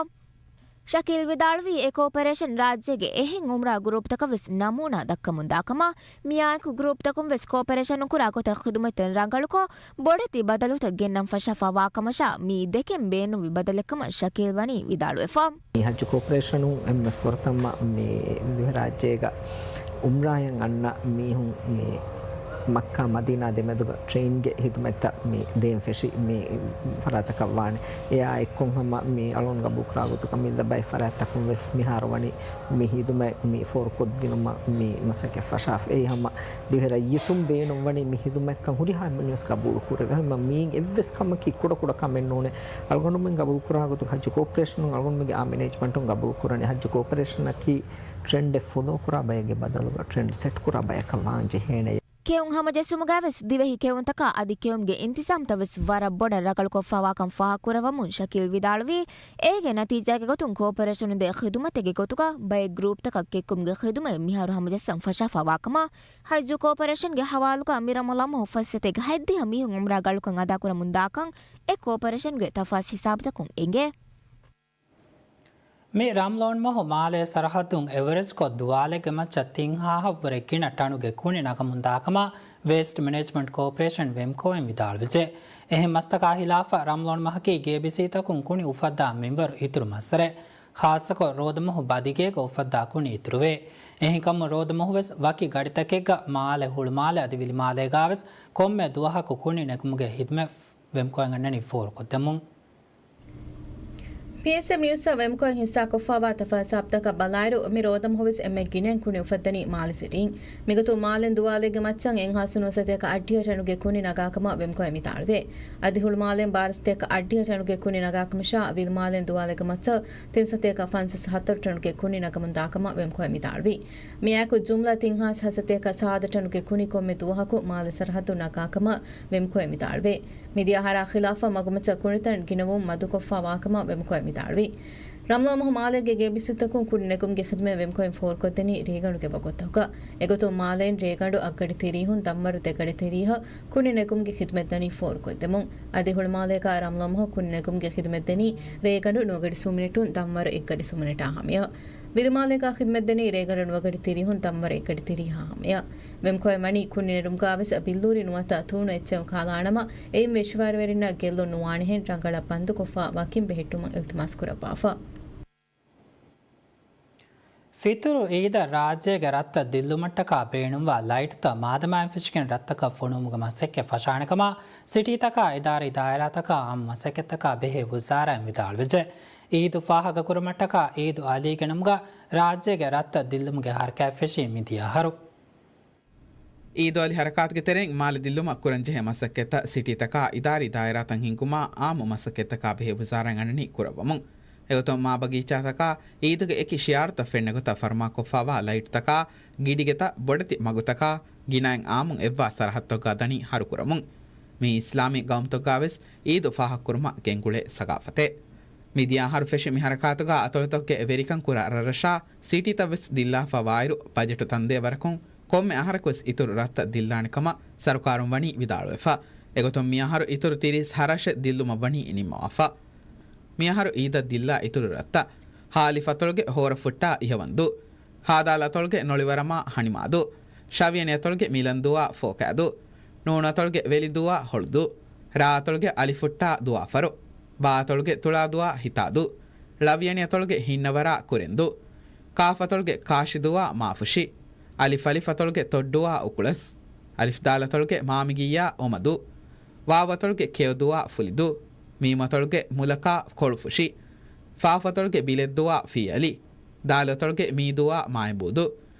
ޝަކީލް ވިދާޅުވީ، އެ ކޯޕަރޭޝަން ރާއްޖޭގެ އެހެން އުމްރާ ގްރޫޕްތަކަށް ވެސް ނަމޫނާ ދައްކަމުން ދާކަމަށް. މިއާއެކު ގްރޫޕްތަކުން ވެސް ކޯޕަރޭޝަނުން ކުރާ ގޮތަށް ޚިދުމަތްތައް ރަނގަޅުކޮށް، ބޮޑެތި ބަދަލުތައް ގެންނަން ފަށާފަ ވާކަމަށާ، މީ ދެކެން ބޭނުންވި ބަދަލެއްކަމަށް ޝަކީލް ވަނީ ވިދާޅުވެފަ. މި ހައްޖު ކޯޕަރޭޝަނުން އެންމެ ފުރަތަމަ މި ދިވެހިރާއްޖޭގަ އުމްރާއަށް އަންނަ މީހުން މި މައްކާ މަދީނާ ދެމެދުގަ ޓްރެއިންގެ ހިދުމަތްތައް މި ދޭން ފެށި މި ފަރާތަކަށް ވާނެ. އެއާ އެއްކޮށް ހަމަ މި އަޅުން ގަބޫލުކުރާ ގޮތުގަ މި ލަބައި ފަރާތްތަކުން ވެސް މިހާރު ވަނީ މި ހިދުމަތް މި ފޯރުކޮށްދިނުމަށް މި މަސައްކަތް ފަށާފަ. އެއީ ހަމަ ދިވެހި ރައްޔިތުން ބޭނުންވަނީ މި ހިދުމަތްކަން ހުރިހާ އެންމެންވެސް ގަބޫލު ކުރެވޭ. ހަމަ މީން އެއްވެސް ކަމަކީ ކުޑަކުޑަ ކަމެއް ނޫނޭ. އަޅުގަނޑުމެން ގަބޫލުކުރާ ގޮތުގަ ހައްޖު ކޯޕަރޭޝަނުން އަޅުގަނޑުމެންގެ އާ މެނޭޖްމަންޓުން ގަބޫލު ކުރަނީ ހައްޖު ކޯޕަރޭޝަނަކީ ޓްރެންޑެއް ފުލޯ ކުރާ ބައެއްގެ ބަދަލުގަ ޓްރެންޑް ސެޓް ކުރާ ބަޔަކަށް ވާން ޖެހޭނެ. ކެއުން ހަމަޖެއްސުމުގައި ވެސް ދިވެހި ކެއުންތަކާ އަދި ކެއުމުގެ އިންތިޒާމްތައް ވެސް ވަރަށް ބޮޑަށް ރަގަޅުކޮށްފަވާކަން ފާހަގަކުރައްވަމުން ޝަކީލް ވިދާޅުވީ، އޭގެ ނަތީޖާގެ ގޮތުން ކޯޕަރޭޝަނުން ދޭ ޚިދުމަތެއްގެ ގޮތުގަ ބައެއް ގްރޫޕްތަކަށް ކެއްކުމުގެ ޚިދުމަތް މިހާރު ހަމަޖައްސަން ފަށާފަވާކަމަށް. ހައްޖު ކޯޕަރޭޝަންގެ ހަވާލުގަ މި ރަމަޟާން މަހު ފަސް ސަތޭކަ ހަތްދިހަ މީހުން އުމްރާ ގަޅުކަން އަދާކުރަމުން ދާކަން އެ ކޯޕަރޭޝަންގެ ތަފާސް ހިސާބުތަކުން އެނގޭ. މި ރަމްޟާން މަހު މާލޭ ސަރަހައްދުން އެވަރެޖްކޮށް ދުވާލެއްގެ މައްޗަށް ތިން ހާހަށްވުރެ ގިނަ ޓަނުގެ ކުނި ނަގަމުންދާކަމަށް ވޭސްޓް މެނޭޖްމަންޓް ކޯޕަރޭޝަން ވެމްކޯއިން ވިދާޅުވެއްޖެ. އެހެން މަސްތަކާ ހިލާފަށް ރަމްޟާން މަހަކީ ގޭބިސީތަކުން ކުނި އުފައްދާ މިންވަރު އިތުރު މައްސަރެއް. ޚާއްޞަކޮށް ރޯދަމަހު ބަދިގޭގަ އުފައްދާ ކުނި އިތުރުވޭ. އެހެންކަމުން ރޯދަމަހުވެސް ވަކި ގަޑިތަކެއްގަ މާލެ ހުޅުމާލެ އަދި ވިލިމާލޭގާވެސް ކޮންމެ ދުވަހަކު ކުނި ނެގުމުގެ ހިދުމަތް ވެމްކޯއިން އަންނަނީ ފޯރުކޮށްދެމުން. ޕީއެސްއެމް ނިއުސްއަށް ވެމްކޯއިން ހިއްސާކޮށްފައިވާ ތަފާސް ސާބްތަކަށް ބަލާއިރު، މި ރޯދަމަހުވެސް އެންމެ ގިނައިން ކުނި އުފައްދަނީ މާލެ ސިޓީން. މިގޮތުން މާލެން ދުވާލެއްގެ މައްޗަށް އެއްހާސް ނުވަސަތޭކަ އައްޑިހަ ޓަނުގެ ކުނި ނަގާކަމަށް ވެމްކޯއިން ވިދާޅުވޭ. އަދި ހުޅުމާލެން ބާރަ ސަތޭކަ އައްޑިހަ ޓަނުގެ ކުނި ނަގާކަމަށާ، ވިލުމާލެން ދުވާލެއްގެ މައްޗަށް ތިން ސަތޭކަ ފަންސާސް ހަތަރު ޓަނުގެ ކުނި ނަގަމުން ދާކަމަށް ވެމްކޯއިން ވިދާޅުވި. މިއާއެކު ޖުމްލަ ތިން ހާސް ހަ ސަތޭކަ ސާދަ ޓަނުގެ ކުނި ކޮންމެ ދުވަހަކު މާލެ ސަރަހައްދު ނަގާކަމަށް ވެމްކޯއެ ވިދާޅުވޭ. މިދިޔަ އަހަރާ ޚިލާފަށް މަގުމައްޗަށް ކުނިތަން ގިނަވުން މަދުކޮށްފާ ވާކަމަށް ވެމްކޯއެ ވިދާޅުވި. ރަމްލާ މަހު މާލޭގެ ގޭބިސީތަކުން ކުނި ނެގުމުގެ ޚިދުމަތް ވެމްކޯއިން ފޯރުކޮށްދެނީ ރޭގަނޑުގެ ވަގުތުތަކުގަ. އެގޮތުން މާލޭން ރޭގަނޑު އަށްގަޑި ތިރީހުން ދަންވަރު ދެގަޑި ތިރީހަށް ކުނި ނެގުމުގެ ޚިދުމަތް ދަނީ ފޯރުކޮށްދެމުން. އަދި ހުޅުމާލޭގަ ރަމްލާ މަހު ކުނި ނެގުމުގެ ޚިދުމަތް ދެނީ ރޭގަނޑު ނުވަގަޑި ސުމިނެޓުން ދަންވަރު އެއްގަޑި ސުމިނެޓާ ހަމަޔަށް. ވިލުމާލޭގަ ޚިދުމަތްދެނީ ރޭގަނޑު ނުވަގަޑި ތިރީހުން ދަންވަރު އެއްގަޑި ތިރީހާ ހަމަޔަށް. ވެމްކޯއެ ވަނީ ކުނި ނެރުމުގާވެސް ބިއްލޫރި ނުވަތަ ތޫނު އެއްޗެއް ކާލާނަމަ، އެއިން ވެށިވާރިވެރިންނަށް ގެއްލުން ނުވާނެހެން ރަނގަޅަށް ބަންދުކޮށްފާ ވަކިން ބެހެއްޓުމަށް އިލްތިމާސް ކުރައްވާފަ. ފިތުރު އީދަށް ރާއްޖޭގެ ރަށްތައް ދިއްލުމަށްޓަކާ ބޭނުންވާ ލައިޓްތައް މާދަމާއިން ފެށިގެން ރަށްތަކަށް ފޮނުވުމުގެ މަސައްކަތް ފަށާނެ ކަމަށް ސިޓީތަކާ އިދާރީ ދާއިރާތަކާ އާއްމު މަސައްކަތްތަކާ ބެހޭ ވުޒާރާއިން ވިދާޅުވެއްޖެ. އީދު ފާހަގަކުރުމަށްޓަކާ އީދު އަލީގެ ނަމުގަ ރާއްޖޭގެ ރަށްތައް ދިއްލުމުގެ ހަރަކާތް ފެށީ މިދިޔަ އަހަރު. އީދު އަލި ހަރަކާތުގެ ތެރެއިން މާލެ ދިއްލުމަށް ކުރަންޖެހޭ މަސައްކަތްތައް ސިޓީތަކާ އިދާރީ ދާއިރާތައް ހިންގުމާ އާއްމު މަސައްކަތްތަކާ ބެހޭ ވުޒާރާއިން އަންނަނީ ކުރައްވަމުން. އެގޮތުން މާ ބަގީޗާތަކާ އީދުގެ އެކި ޝިއާރުތައް ފެންނަ ގޮތަށް ފަރުމާކޮށްފާވާ ލައިޓްތަކާ ގިޑިގެތައް ބޮޑެތި މަގުތަކާ ގިނައިން އާއްމުން އެއްވާ ސަރަހައްދުތަކުގާ ދަނީ ހަރުކުރަމުން. މިއީ އިސްލާމީ ގައުމުތަކުގާވެސް އީދު ފާހަގަކުރުމަށް ގެންގުޅޭ ސަގާފަތެއް. މިދިޔަ އަހަރު ފެށި މި ހަރަކާތުގާ އަތޮޅުތަކުގެ ވެރިކަން ކުރާ ރަށްރަށާ ސިޓީތައްވެސް ދިއްލާފަ ވާއިރު، ބަޖެޓު ތަންދޭ ވަރަކުން ކޮންމެ އަހަރަކުވެސް އިތުރު ރަށްތައް ދިއްލާނެ ކަމަށް ސަރުކާރުން ވަނީ ވިދާޅުވެފަ. އެގޮތުން މިއަހަރު އިތުރު ތިރީސް ހަ ރަށެއް ދިއްލުމަށް ވަނީ ނިންމަވާފަ. މިއަހަރު އީދަށް ދިއްލާ އިތުރު ރަށްތައް ހާ އަލިފް އަތޮޅުގެ ހޯރަފުއްޓާ އިހަވަންދޫ، ހާ ދާލް އަތޮޅުގެ ނޮޅިވަރަމާ ހަނިމާދޫ، ޝަވިޔަނި އަތޮޅުގެ މިލަންދޫއާ ފޯކާދޫ، ނޫނު އަތޮޅުގެ ވެލިދޫއާ ހޮޅުދޫ، ރާ އަތޮޅުގެ އަލިފުއްޓާ ދުވާފަރު، ބާ އަތޮޅުގެ ތުޅާދޫއާ ހިތާދޫ، ޅަވިޔަނި އަތޮޅުގެ ހިންނަވަރާ ކުރެންދޫ، ކާފް އަތޮޅުގެ ކާށިދޫއާ މާފުށި، އަލިފް އަލިފް އަތޮޅުގެ ތޮއްޑޫއާ އުކުޅަސް، އަލިފް ދާލް އަތޮޅުގެ މާމިގިއްޔާ އޮމަދޫ، ވާވް އަތޮޅުގެ ކެޔޮދޫއާ ފުލިދޫ، މީމް އަތޮޅުގެ މުލަކާ ކޮޅުފުށި، ފާފް އަތޮޅުގެ ބިލެއްދޫއާ ފީއަލި، ދާލް އަތޮޅުގެ މީދޫއާ މާއިބޫދޫ،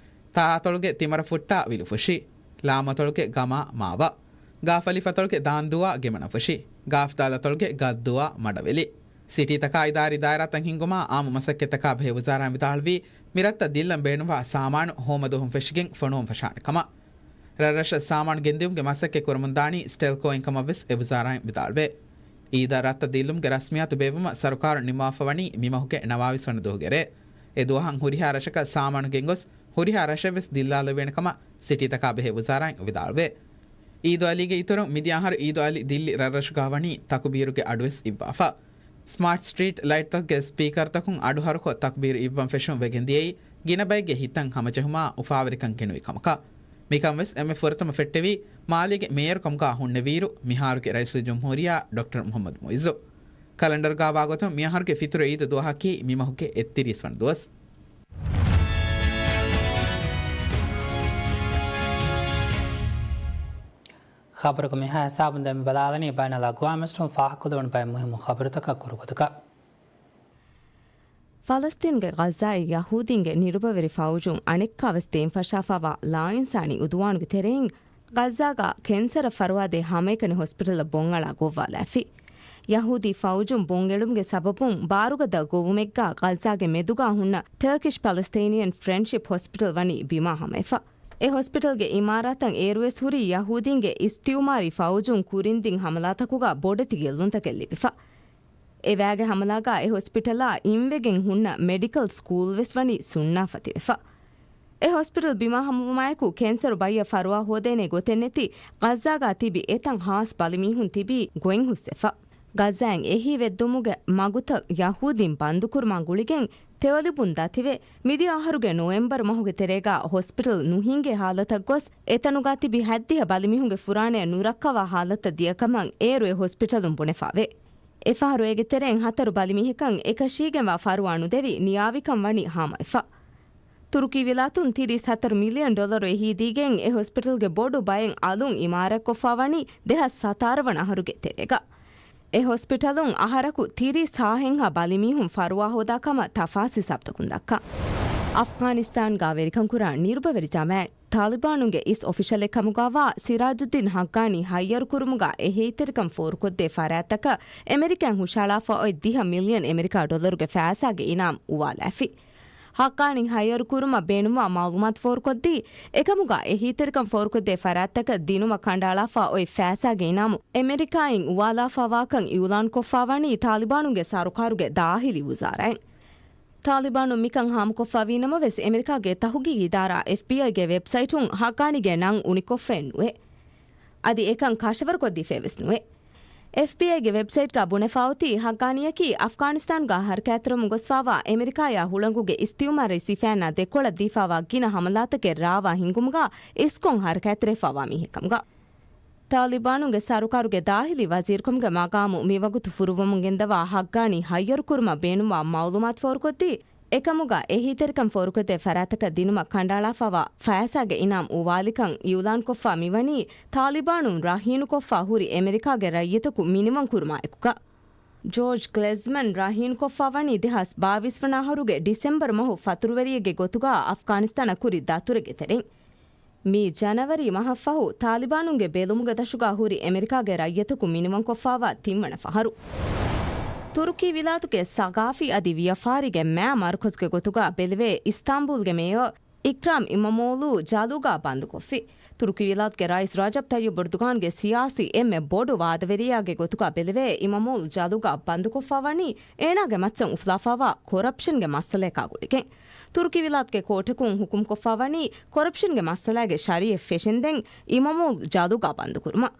ތާ އަތޮޅުގެ ތިމަރަފުއްޓާ ވިލުފުށި، ލާމް އަތޮޅުގެ ގަމާ މާވަ، ގާފް އަލިފް އަތޮޅުގެ ދާންދޫއާ ގެމަނަފުށި، ގާފް ދާލް އަތޮޅުގެ ގައްދޫއާ މަޑަވެލި. ސިޓީތަކާ އިދާރީ ދާއިރާތައް ހިންގުމާ އާއްމު މަސައްކަތްތަކާ ބެހޭ ވުޒާރާއިން ވިދާޅުވީ، މި ރަށްތައް ދިއްލަން ބޭނުންވާ ސާމާނު ހޯމަ ދުވަހުން ފެށިގެން ފޮނުވަން ފަށާނެ ކަމަށް. ރަށްރަށަށް ސާމާނު ގެންދިއުމުގެ މަސައްކަތް ކުރަމުންދާނީ ސްޓެލްކޯއިން ކަމަށްވެސް އެ ވުޒާރާއިން ވިދާޅުވޭ. އީދަށް ރަށްތައް ދިއްލުމުގެ ރަސްމިއްޔާތު ބޭއްވުމަށް ސަރުކާރުން ނިންމަވާފަ ވަނީ މި މަހުގެ ނަވާވީސް ވަނަ ދުވަހުގެ ރޭ. އެ ދުވަހަށް ހުރިހާ ރަށަކަށް ސާމާނު ގެންގޮސް، ހުރިހާ ރަށެއްވެސް ދިއްލާލެވޭނެ ކަމަށް ސިޓީތަކާ ބެހޭ ވުޒާރާއިން ވިދާޅުވޭ. އީދު އަލީގެ އިތުރުން މިދިޔަ އަހަރު އީދު އަލި ދިއްލި ރަށްރަށުގާ ވަނީ ތަކުބީރުގެ އަޑުވެސް އިއްވާފަ. ސްމާޓް ސްޓްރީޓް ލައިޓްތަކުގެ ސްޕީކަރުތަކުން އަޑުހަރުކޮށް ތަކުބީރު އިއްވަން ފެށުން ވެގެންދިޔައީ، ގިނަ ބައެއްގެ ހިތަށް ހަމަޖެހުމާ އުފާވެރިކަން ގެނުވި ކަމަކަށް. މިކަން ވެސް އެންމެ ފުރަތަމަ ފެއްޓެވީ، މާލޭގެ މޭޔަރު ކަމުގާ ހުންނެވިއިރު، މިހާރުގެ ރައީސުލްޖުމްހޫރިއްޔާ ޑޮކްޓަރ މުހައްމަދު މުއިއްޒު. ކަލަންޑަރުގާ ވާގޮތުން މިއަހަރުގެ ފިތުރު އީދު ދުވަހަކީ މި މަހުގެ އެއްތިރީސް ވަނަ ދުވަސް. ޚަބަރުގެ މިހާ ހިސާބުން ދެން ބަލާލަނީ ބައިނަލްއަގްވާމް އިސްޓުން ފާހަގަކޮށްލެވުނު ބައެއް މުހިއްމު ޚަބަރުތަކަށް ކުރު ގޮތަކަށް. ފަލަސްތީނުގެ ޣައްޒާއި ޔަހޫދީންގެ ނިރުބަވެރި ފައުޖުން އަނެއްކާވެސް ދޭން ފަށާފައިވާ ލާއިންސާނީ އުދުވާނުގެ ތެރެއިން ޣައްޒާގަ ކެންސަރަށް ފަރުވާދޭ ހަމައެކަނި ހޮސްޕިޓަލަށް ބޮންއަޅާ ގޮއްވާލާފި. ޔަހޫދީ ފައުޖުން ބޮންއެޅުމުގެ ސަބަބުން ބާރުގަދަ ގޮވުމެއްގަ ޣައްޒާގެ މެދުގަ ހުންނަ ޓަރކިޝް ޕަލަސްތީނިއަން ފްރެންޑްޝިޕް ހޮސްޕިޓަލް ވަނީ ބިމާ ހަމަވެފަ. އެ ހޮސްޕިޓަލްގެ އިމާރާތަށް އޭރުވެސް ހުރީ ޔަހޫދީންގެ އިސްތިއުމާރީ ފައުޖުން ކުރިންދިން ހަމަލާތަކުގަ ބޮޑެތި ގެއްލުންތަކެއް ލިބިފަ. އެ ވައިގެ ހަމަލާގަ އެ ހޮސްޕިޓަލާ އިންވެގެން ހުންނަ މެޑިކަލް ސްކޫލް ވެސް ވަނީ ސުންނާފަ ތިބެފަ. އެ ހޮސްޕިޓަލް ބިމާ ހަމަވުމާއެކު ކެންސަރު ބައްޔަށް ފަރުވާ ހޯދޭނެ ގޮތެއް ނެތި ޣައްޒާގަ ތިބި އެތައް ހާސް ބަލިމީހުން ތިބީ ގޮތް ހުސްވެފަ. ޣަޒާއިން އެހީވެއްދުމުގެ މަގުތައް ޔަހޫދީން ބަންދުކުރުމާ ގުޅިގެން ތެޔޮލިބުން ދަތިވެ، މިދިޔަ އަހަރުގެ ނޮވެމްބަރު މަހުގެ ތެރޭގަ ހޮސްޕިޓަލް ނުހިންގޭ ހާލަތަށް ގޮސް، އެތަނުގަ ތިބި ހަތްދިހަ ބަލިމީހުންގެ ފުރާނަޔަށް ނުރައްކަވާ ހާލަތަށް ދިޔަކަމަށް އޭރު އެ ހޮސްޕިޓަލުން ބުނެފަވޭ. އެފަހަރު އޭގެ ތެރެއިން ހަތަރު ބަލިމީހަކަށް އެކަށީގެންވާ ފަރުވާ ނުދެވި ނިޔާވިކަން ވަނީ ހާމަވެފަ. ތުރުކީ ވިލާތުން ތިރީސް ހަތަރު މިލިއަން ޑޮލަރު އެހީދީގެން އެ ހޮސްޕިޓަލްގެ ބޮޑު ބައެއް އަލުން އިމާރާތްކޮށްފާވަނީ ދެހާސް ސަތާރަ ވަނަ އަހަރުގެ ތެރޭގަ. އެ ހޮސްޕިޓަލުން އަހަރަކު ތިރީސް ހާހެއްހާ ބަލިމީހުން ފަރުވާ ހޯދާ ކަމަށް ތަފާސް ހިސާބުތަކުން ދައްކާ. އަފްޣާނިސްތާންގާ ވެރިކަން ކުރާ ނިރުބަވެރި ޖަމާއަތް ތާލިބާނުންގެ އިސް އޮފިޝަލެއް ކަމުގައިވާ ސިރާޖުއްދީން ހައްޤާނީ ހައްޔަރުކުރުމުގަ އެހީތެރިކަން ފޯރުކޮށްދޭ ފަރާތްތަކަށް އެމެރިކާއިން ހުށައަޅާފަ އޮތް ދިހަ މިލިއަން އެމެރިކާ ޑޮލަރުގެ ފައިސާގެ އިނާމް އުވާލާފި. ހައްޤާނީ ހައްޔަރުކުރުމަށް ބޭނުންވާ މައުލޫމާތު ފޯރުކޮށްދީ، އެކަމުގަ އެހީތެރިކަން ފޯރުކޮށްދޭ ފަރާތްތަކަށް ދިނުމަށް ކަނޑައަޅާފަ އޮތް ފައިސާގެ އިނާމު އެމެރިކާއިން އުވާލާފަވާކަން އިއުލާންކޮށްފަވަނީ ތާލިބާނުންގެ ސަރުކާރުގެ ދާހިލީ ވުޒާރާއިން. ތާލިބާނުން މިކަން ހާމަކޮށްފަވީނަމަވެސް، އެމެރިކާގެ ތަހުގީގީ އިދާރާ އެފްބީއައިގެ ވެބްސައިޓުން ހައްޤާނީގެ ނަން އުނިކޮށްފައެއް ނުވޭ. އަދި އެކަން ކަށަވަރުކޮށްދީފައެއްވެސް ނުވޭ. އެފްބީއައިގެ ވެބްސައިޓްގަ ބުނެފައޮތީ، ހައްޤާނީއަކީ އަފްޣާނިސްތާންގަ ހަރަކާތްތެރިވަމުން ގޮސްފާވާ އެމެރިކާޔާ ހުޅަނގުގެ އިސްތިއުމާރީ ސިފައިންނާ ދެކޮޅަށް ދީފާވާ ގިނަ ހަމަލާތަކެއް ރާވާ ހިންގުމުގަ އިސްކޮށް ހަރަކާތްތެރިވެފާވާ މީހެއްކަމުގަ. ތާލިބާނުންގެ ސަރުކާރުގެ ދާހިލީ ވަޒީރުކަމުގެ މަގާމު މިވަގުތު ފުރުއްވަމުން ގެންދަވާ ހައްޤާނީ ހައްޔަރުކުރުމަށް ބޭނުންވާ މައުލޫމާތު ފޯރުކޮށްދީ، އެކަމުގަ އެހީތެރިކަން ފޯރުކޮށްދޭ ފަރާތަކަށް ދިނުމަށް ކަނޑައަޅާފަވާ ފައިސާގެ އިނާމް އުވާލިކަން އިއުލާންކޮށްފާ މިވަނީ، ތާލިބާނުން ރަހީނުކޮށްފާ ހުރި އެމެރިކާގެ ރައްޔިތަކު މިނިވަން ކުރުމާ އެކުގަ. ޖޯޖް ކްލެޒްމަން ރަހީނުކޮށްފާވަނީ ދެހާސް ބާވީސް ވަނަ އަހަރުގެ ޑިސެމްބަރު މަހު ފަތުރުވެރިއެއްގެ ގޮތުގަ އަފްޣާނިސްތާނަށް ކުރި ދަތުރެއްގެ ތެރެއިން. މީ ޖަނަވަރީ މަހަށްފަހު ތާލިބާނުންގެ ބެލުމުގެ ދަށުގަ ހުރި އެމެރިކާގެ ރައްޔިތަކު މިނިވަންކޮށްފާވާ ތިންވަނަ ފަހަރު. ތުރުކީ ވިލާތުގެ ސަގާފީ އަދި ވިޔަފާރީގެ މާ މަރުކަޒުގެ ގޮތުގަ ބެލެވޭ އިސްތާންބޫލްގެ މޭޔަރ އިކްރާމް އިމަމޯލޫ ޖަލުގަ ބަންދުކޮށްފި. ތުރުކީ ވިލާތުގެ ރައީސް ރަޖަބް ތައްޔިބް އުރްދުގާންގެ ސިޔާސީ އެންމެ ބޮޑު ވާދަވެރިޔާގެ ގޮތުގަ ބެލެވޭ އިމަމޯލް ޖަލުގަ ބަންދުކޮށްފަވަނީ އޭނާގެ މައްޗަށް އުފުލާފަވާ ކޮރަޕްޝަންގެ މައްސަލަޔަކާ ގުޅިގެން. ތުރުކީ ވިލާތުގެ ކޯޓަކުން ހުކުމްކޮށްފަވަނީ ކޮރަޕްޝަންގެ މައްސަލާގެ ޝަރީއެއް ފެށެންދެން އިމަމޯލް ޖަލުގަ ބަންދުކުރުމަށް.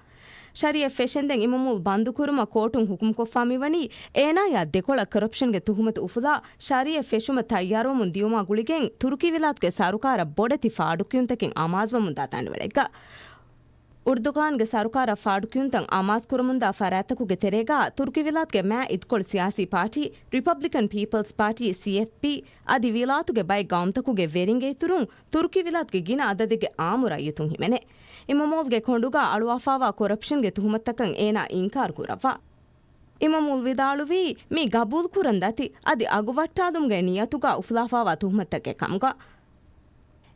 ޝަރީއެއް ފެށެންދެން އިމަމޫލް ބަންދުކުރުމަށް ކޯޓުން ހުކުމްކޮށްފާ މިވަނީ، އޭނާޔާ ދެކޮޅަށް ކޮރަޕްޝަންގެ ތުހުމަތު އުފުލާ، ޝަރީއެއް ފެށުމަށް ތައްޔާރުވަމުން ދިޔުމާ ގުޅިގެން، ތުރުކީ ވިލާތުގެ ސަރުކާރަށް ބޮޑެތި ފާޑުކިޔުންތަކެއް އަމާޒުވަމުންދާ ދަނޑިވަޅެއްގަ. އުރްދުގާންގެ ސަރުކާރަށް ފާޑުކިޔުންތައް އަމާޒުކުރަމުންދާ ފަރާތްތަކުގެ ތެރޭގަ، ތުރުކީ ވިލާތުގެ މާތް އިދިކޮޅު ސިޔާސީ ޕާޓީ، ރިޕަބްލިކަން ޕީޕަލްސް ޕާޓީ، ސީއެފްޕީ، އަދި ވިލާތުގެ ބައެއް ގައުމުތަކުގެ ވެރިންގެ އިތުރުން، ތުރުކީ ވިލާތުގެ ގިނަ އަދަދެއްގެ އާއްމު ރައްޔިތުން ހިމެނޭ. އިމަމޯލްގެ ކޮނޑުގަ އަޅުވާފާވާ ކޮރަޕްޝަންގެ ތުހުމަތުތަކަށް އޭނާ އިންކާރު ކުރައްވާ. އިމަމޫލް ވިދާޅުވީ، މީ ގަބޫލުކުރަން ދަތި، އަދި އަގުވައްޓާލުމުގެ ނިޔަތުގަ އުފުލާފާވާ ތުހުމަތުތަކެއް ކަމުގަ.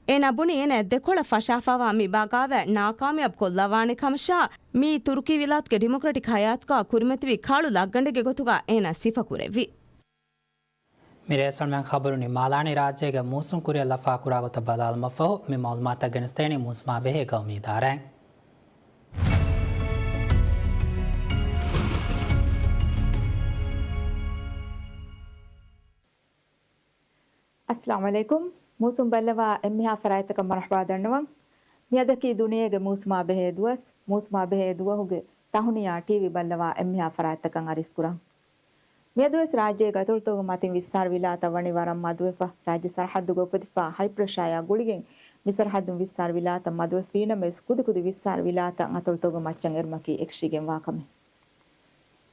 އޭނާ ބުނި، އޭނާ ދެކޮޅަށް ފަށާފާވާ މި ބަޣާވާތް ނާކާމިޔާބު ކޮށްލަވާނެ ކަމަށާ، މީ ތުރުކީ ވިލާތުގެ ޑިމޮކްރެޓިކް ހަޔާތުގަ ކުރިމަތިވި ކަޅު ލައްގަނޑެއްގެ ގޮތުގަ އޭނާ ސިފަ ކުރެއްވި. މިރޭ ސަލްމާން ޚަބަރު ނިންމާލާނީ. ރާއްޖޭގެ މޫސުން ކުރިއަށް ލަފާކުރާ ގޮތަށް ބަލާލުމަށްފަހު، މި މައުލޫމާތަށް ގެނެސްދޭނީ މޫސުމާ ބެހޭ ގައުމީ އިދާރާއިން. އައްސަލާމު ޢަލައިކުމް. މޫސުން ބައްލަވާ އެންމެހާ ފަރާތްތަކަށް މަރުޙަބާ ދަންނަވަން. މިއަދަކީ ދުނިޔޭގެ މޫސުމާ ބެހޭ ދުވަސް. މޫސުމާ ބެހޭ ދުވަހުގެ ތަހުނިޔާ ޓީވީ ބައްލަވާ އެންމެހާ ފަރާތްތަކަށް އަރިސްކުރަން. މިއަދުވެސް ރާއްޖޭގެ އަތޮޅުތަކުގެ މަތިން ވިއްސާރަ ވިލާތައް ވަނީ ވަރަށް މަދުވެފަ. ރާއްޖެ ސަރަޙައްދުގަ އުފެދިފާ ހައިޕްރެޝާޔާ ގުޅިގެން މި ސަރަޙައްދުން ވިއްސާރަ ވިލާތައް މަދުވެފަވީނަމަވެސް، ކުދިކުދި ވިއްސާރަ ވިލާތައް އަތޮޅުތަކުގެ މައްޗަށް އެރުމަކީ އެކަށީގެންވާ ކަމެއް.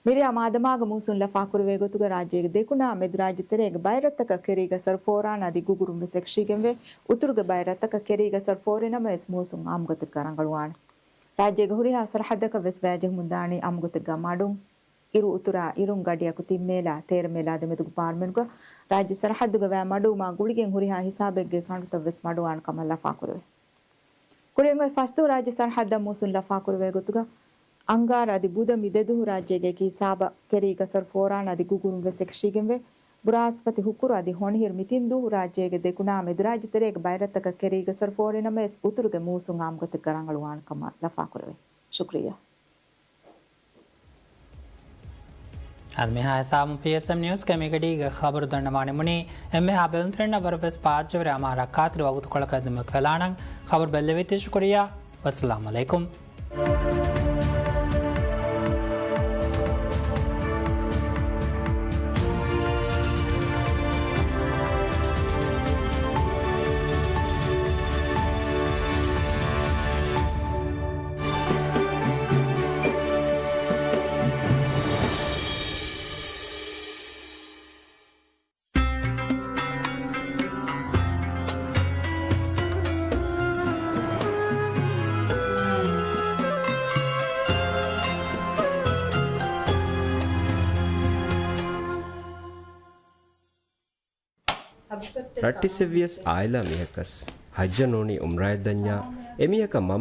މިރޭ މާދަމާގަ މޫސުން ލަފާކުރެވޭ ގޮތުގަ ރާއްޖޭގެ ދެކުނާ މެދުރާއްޖެ ތެރޭގެ ބައެއް ރަށްތަކަށް ކެރީގަސަރު ފޯރާން އަދި ގުގުރުން ވެސް އެކަށީގެންވޭ. އުތުރުގެ ބައެއް ރަށްތަކަށް ކެރީގަސަރު ފޯރިނަމަވެސް މޫސުން އާއްމުގޮތެއްގަ ރަނގަޅުވާނެ. ރާއްޖޭގެ ހުރިހާ ސަރަޙައްދަކަށް ވެސް ވަޔާޖެހުމުން ދާނީ އާއްމުގޮތެއްގަ މަޑުން. އިރު އުތުރާ އިރުން ގަޑިއަކު ތިން މޭލާ، ތޭރަ މޭލާ ދެމެދުގެ ބާރުމެންގަ ރާއްޖެ ސަރަޙައްދުގަ ވައި މަޑުވުމާ ގުޅިގެން ހުރިހާ ހިސާބެއްގެ ކަނޑުތައް ވެސް މަޑުވާނެ ކަމަށް ލަފާކުރެވޭ. ކުރިން އޮތް ފަސްދުވަހު ރާއްޖެ ސަރަޙައްދަށް މޫސުން ލަފާކުރެވޭ ގޮތުގަ، އަންގާރަ އަދި ބުދަ މި ދެ ދުވަހު ރާއްޖޭގެ އެކި ހިސާބަށް ކެރީގަސަރު ފޯރާން އަދި ގުގުރުން ވެސް އެކަށީގެންވޭ. ބުރާސްފަތި، ހުކުރު އަދި ހޮނިހިރު މި ތިން ދުވަހު ރާއްޖޭގެ ދެކުނާ މެދުރާއްޖެ ތެރޭގެ ބައެއް ރަށްތަކަށް ކެރީގަސަރު ފޯރިނަމަވެސް، އުތުރުގެ މޫސުން އާއްމުގޮތެއްގަ ރަނގަޅުވާނެ ކަމަށް ލަފާކުރެވޭ. ޝުކުރިއްޔާ. އަދި މިހާ ހިސާބުން ޕީއެސްއެމް ނިއުސްގެ މިގަޑީގެ ޚަބަރު ދަންނަވާ ނިމުނީ. އެންމެހާ ބެލުންތެރިންނަށް ވަރަށް ވެސް ބާއްޖަވެރި އަމާ ރައްކާތެރި ވަގުތުކޮޅަކަށް ދިމަކު ވެލާނަން. ޚަބަރު ބެއްލެވީތީ ޝުކުރިއްޔާ. ވައްސަލާމު ޢަލައިކުމް. ރައްޓިއްސެއްވިޔަސް އާއިލާ މީހަކަސް ޙައްޖަށް ނޫނީ ޢުމްރާއަށް ދަންޏާ، އެމީހަކަށް މަންމަ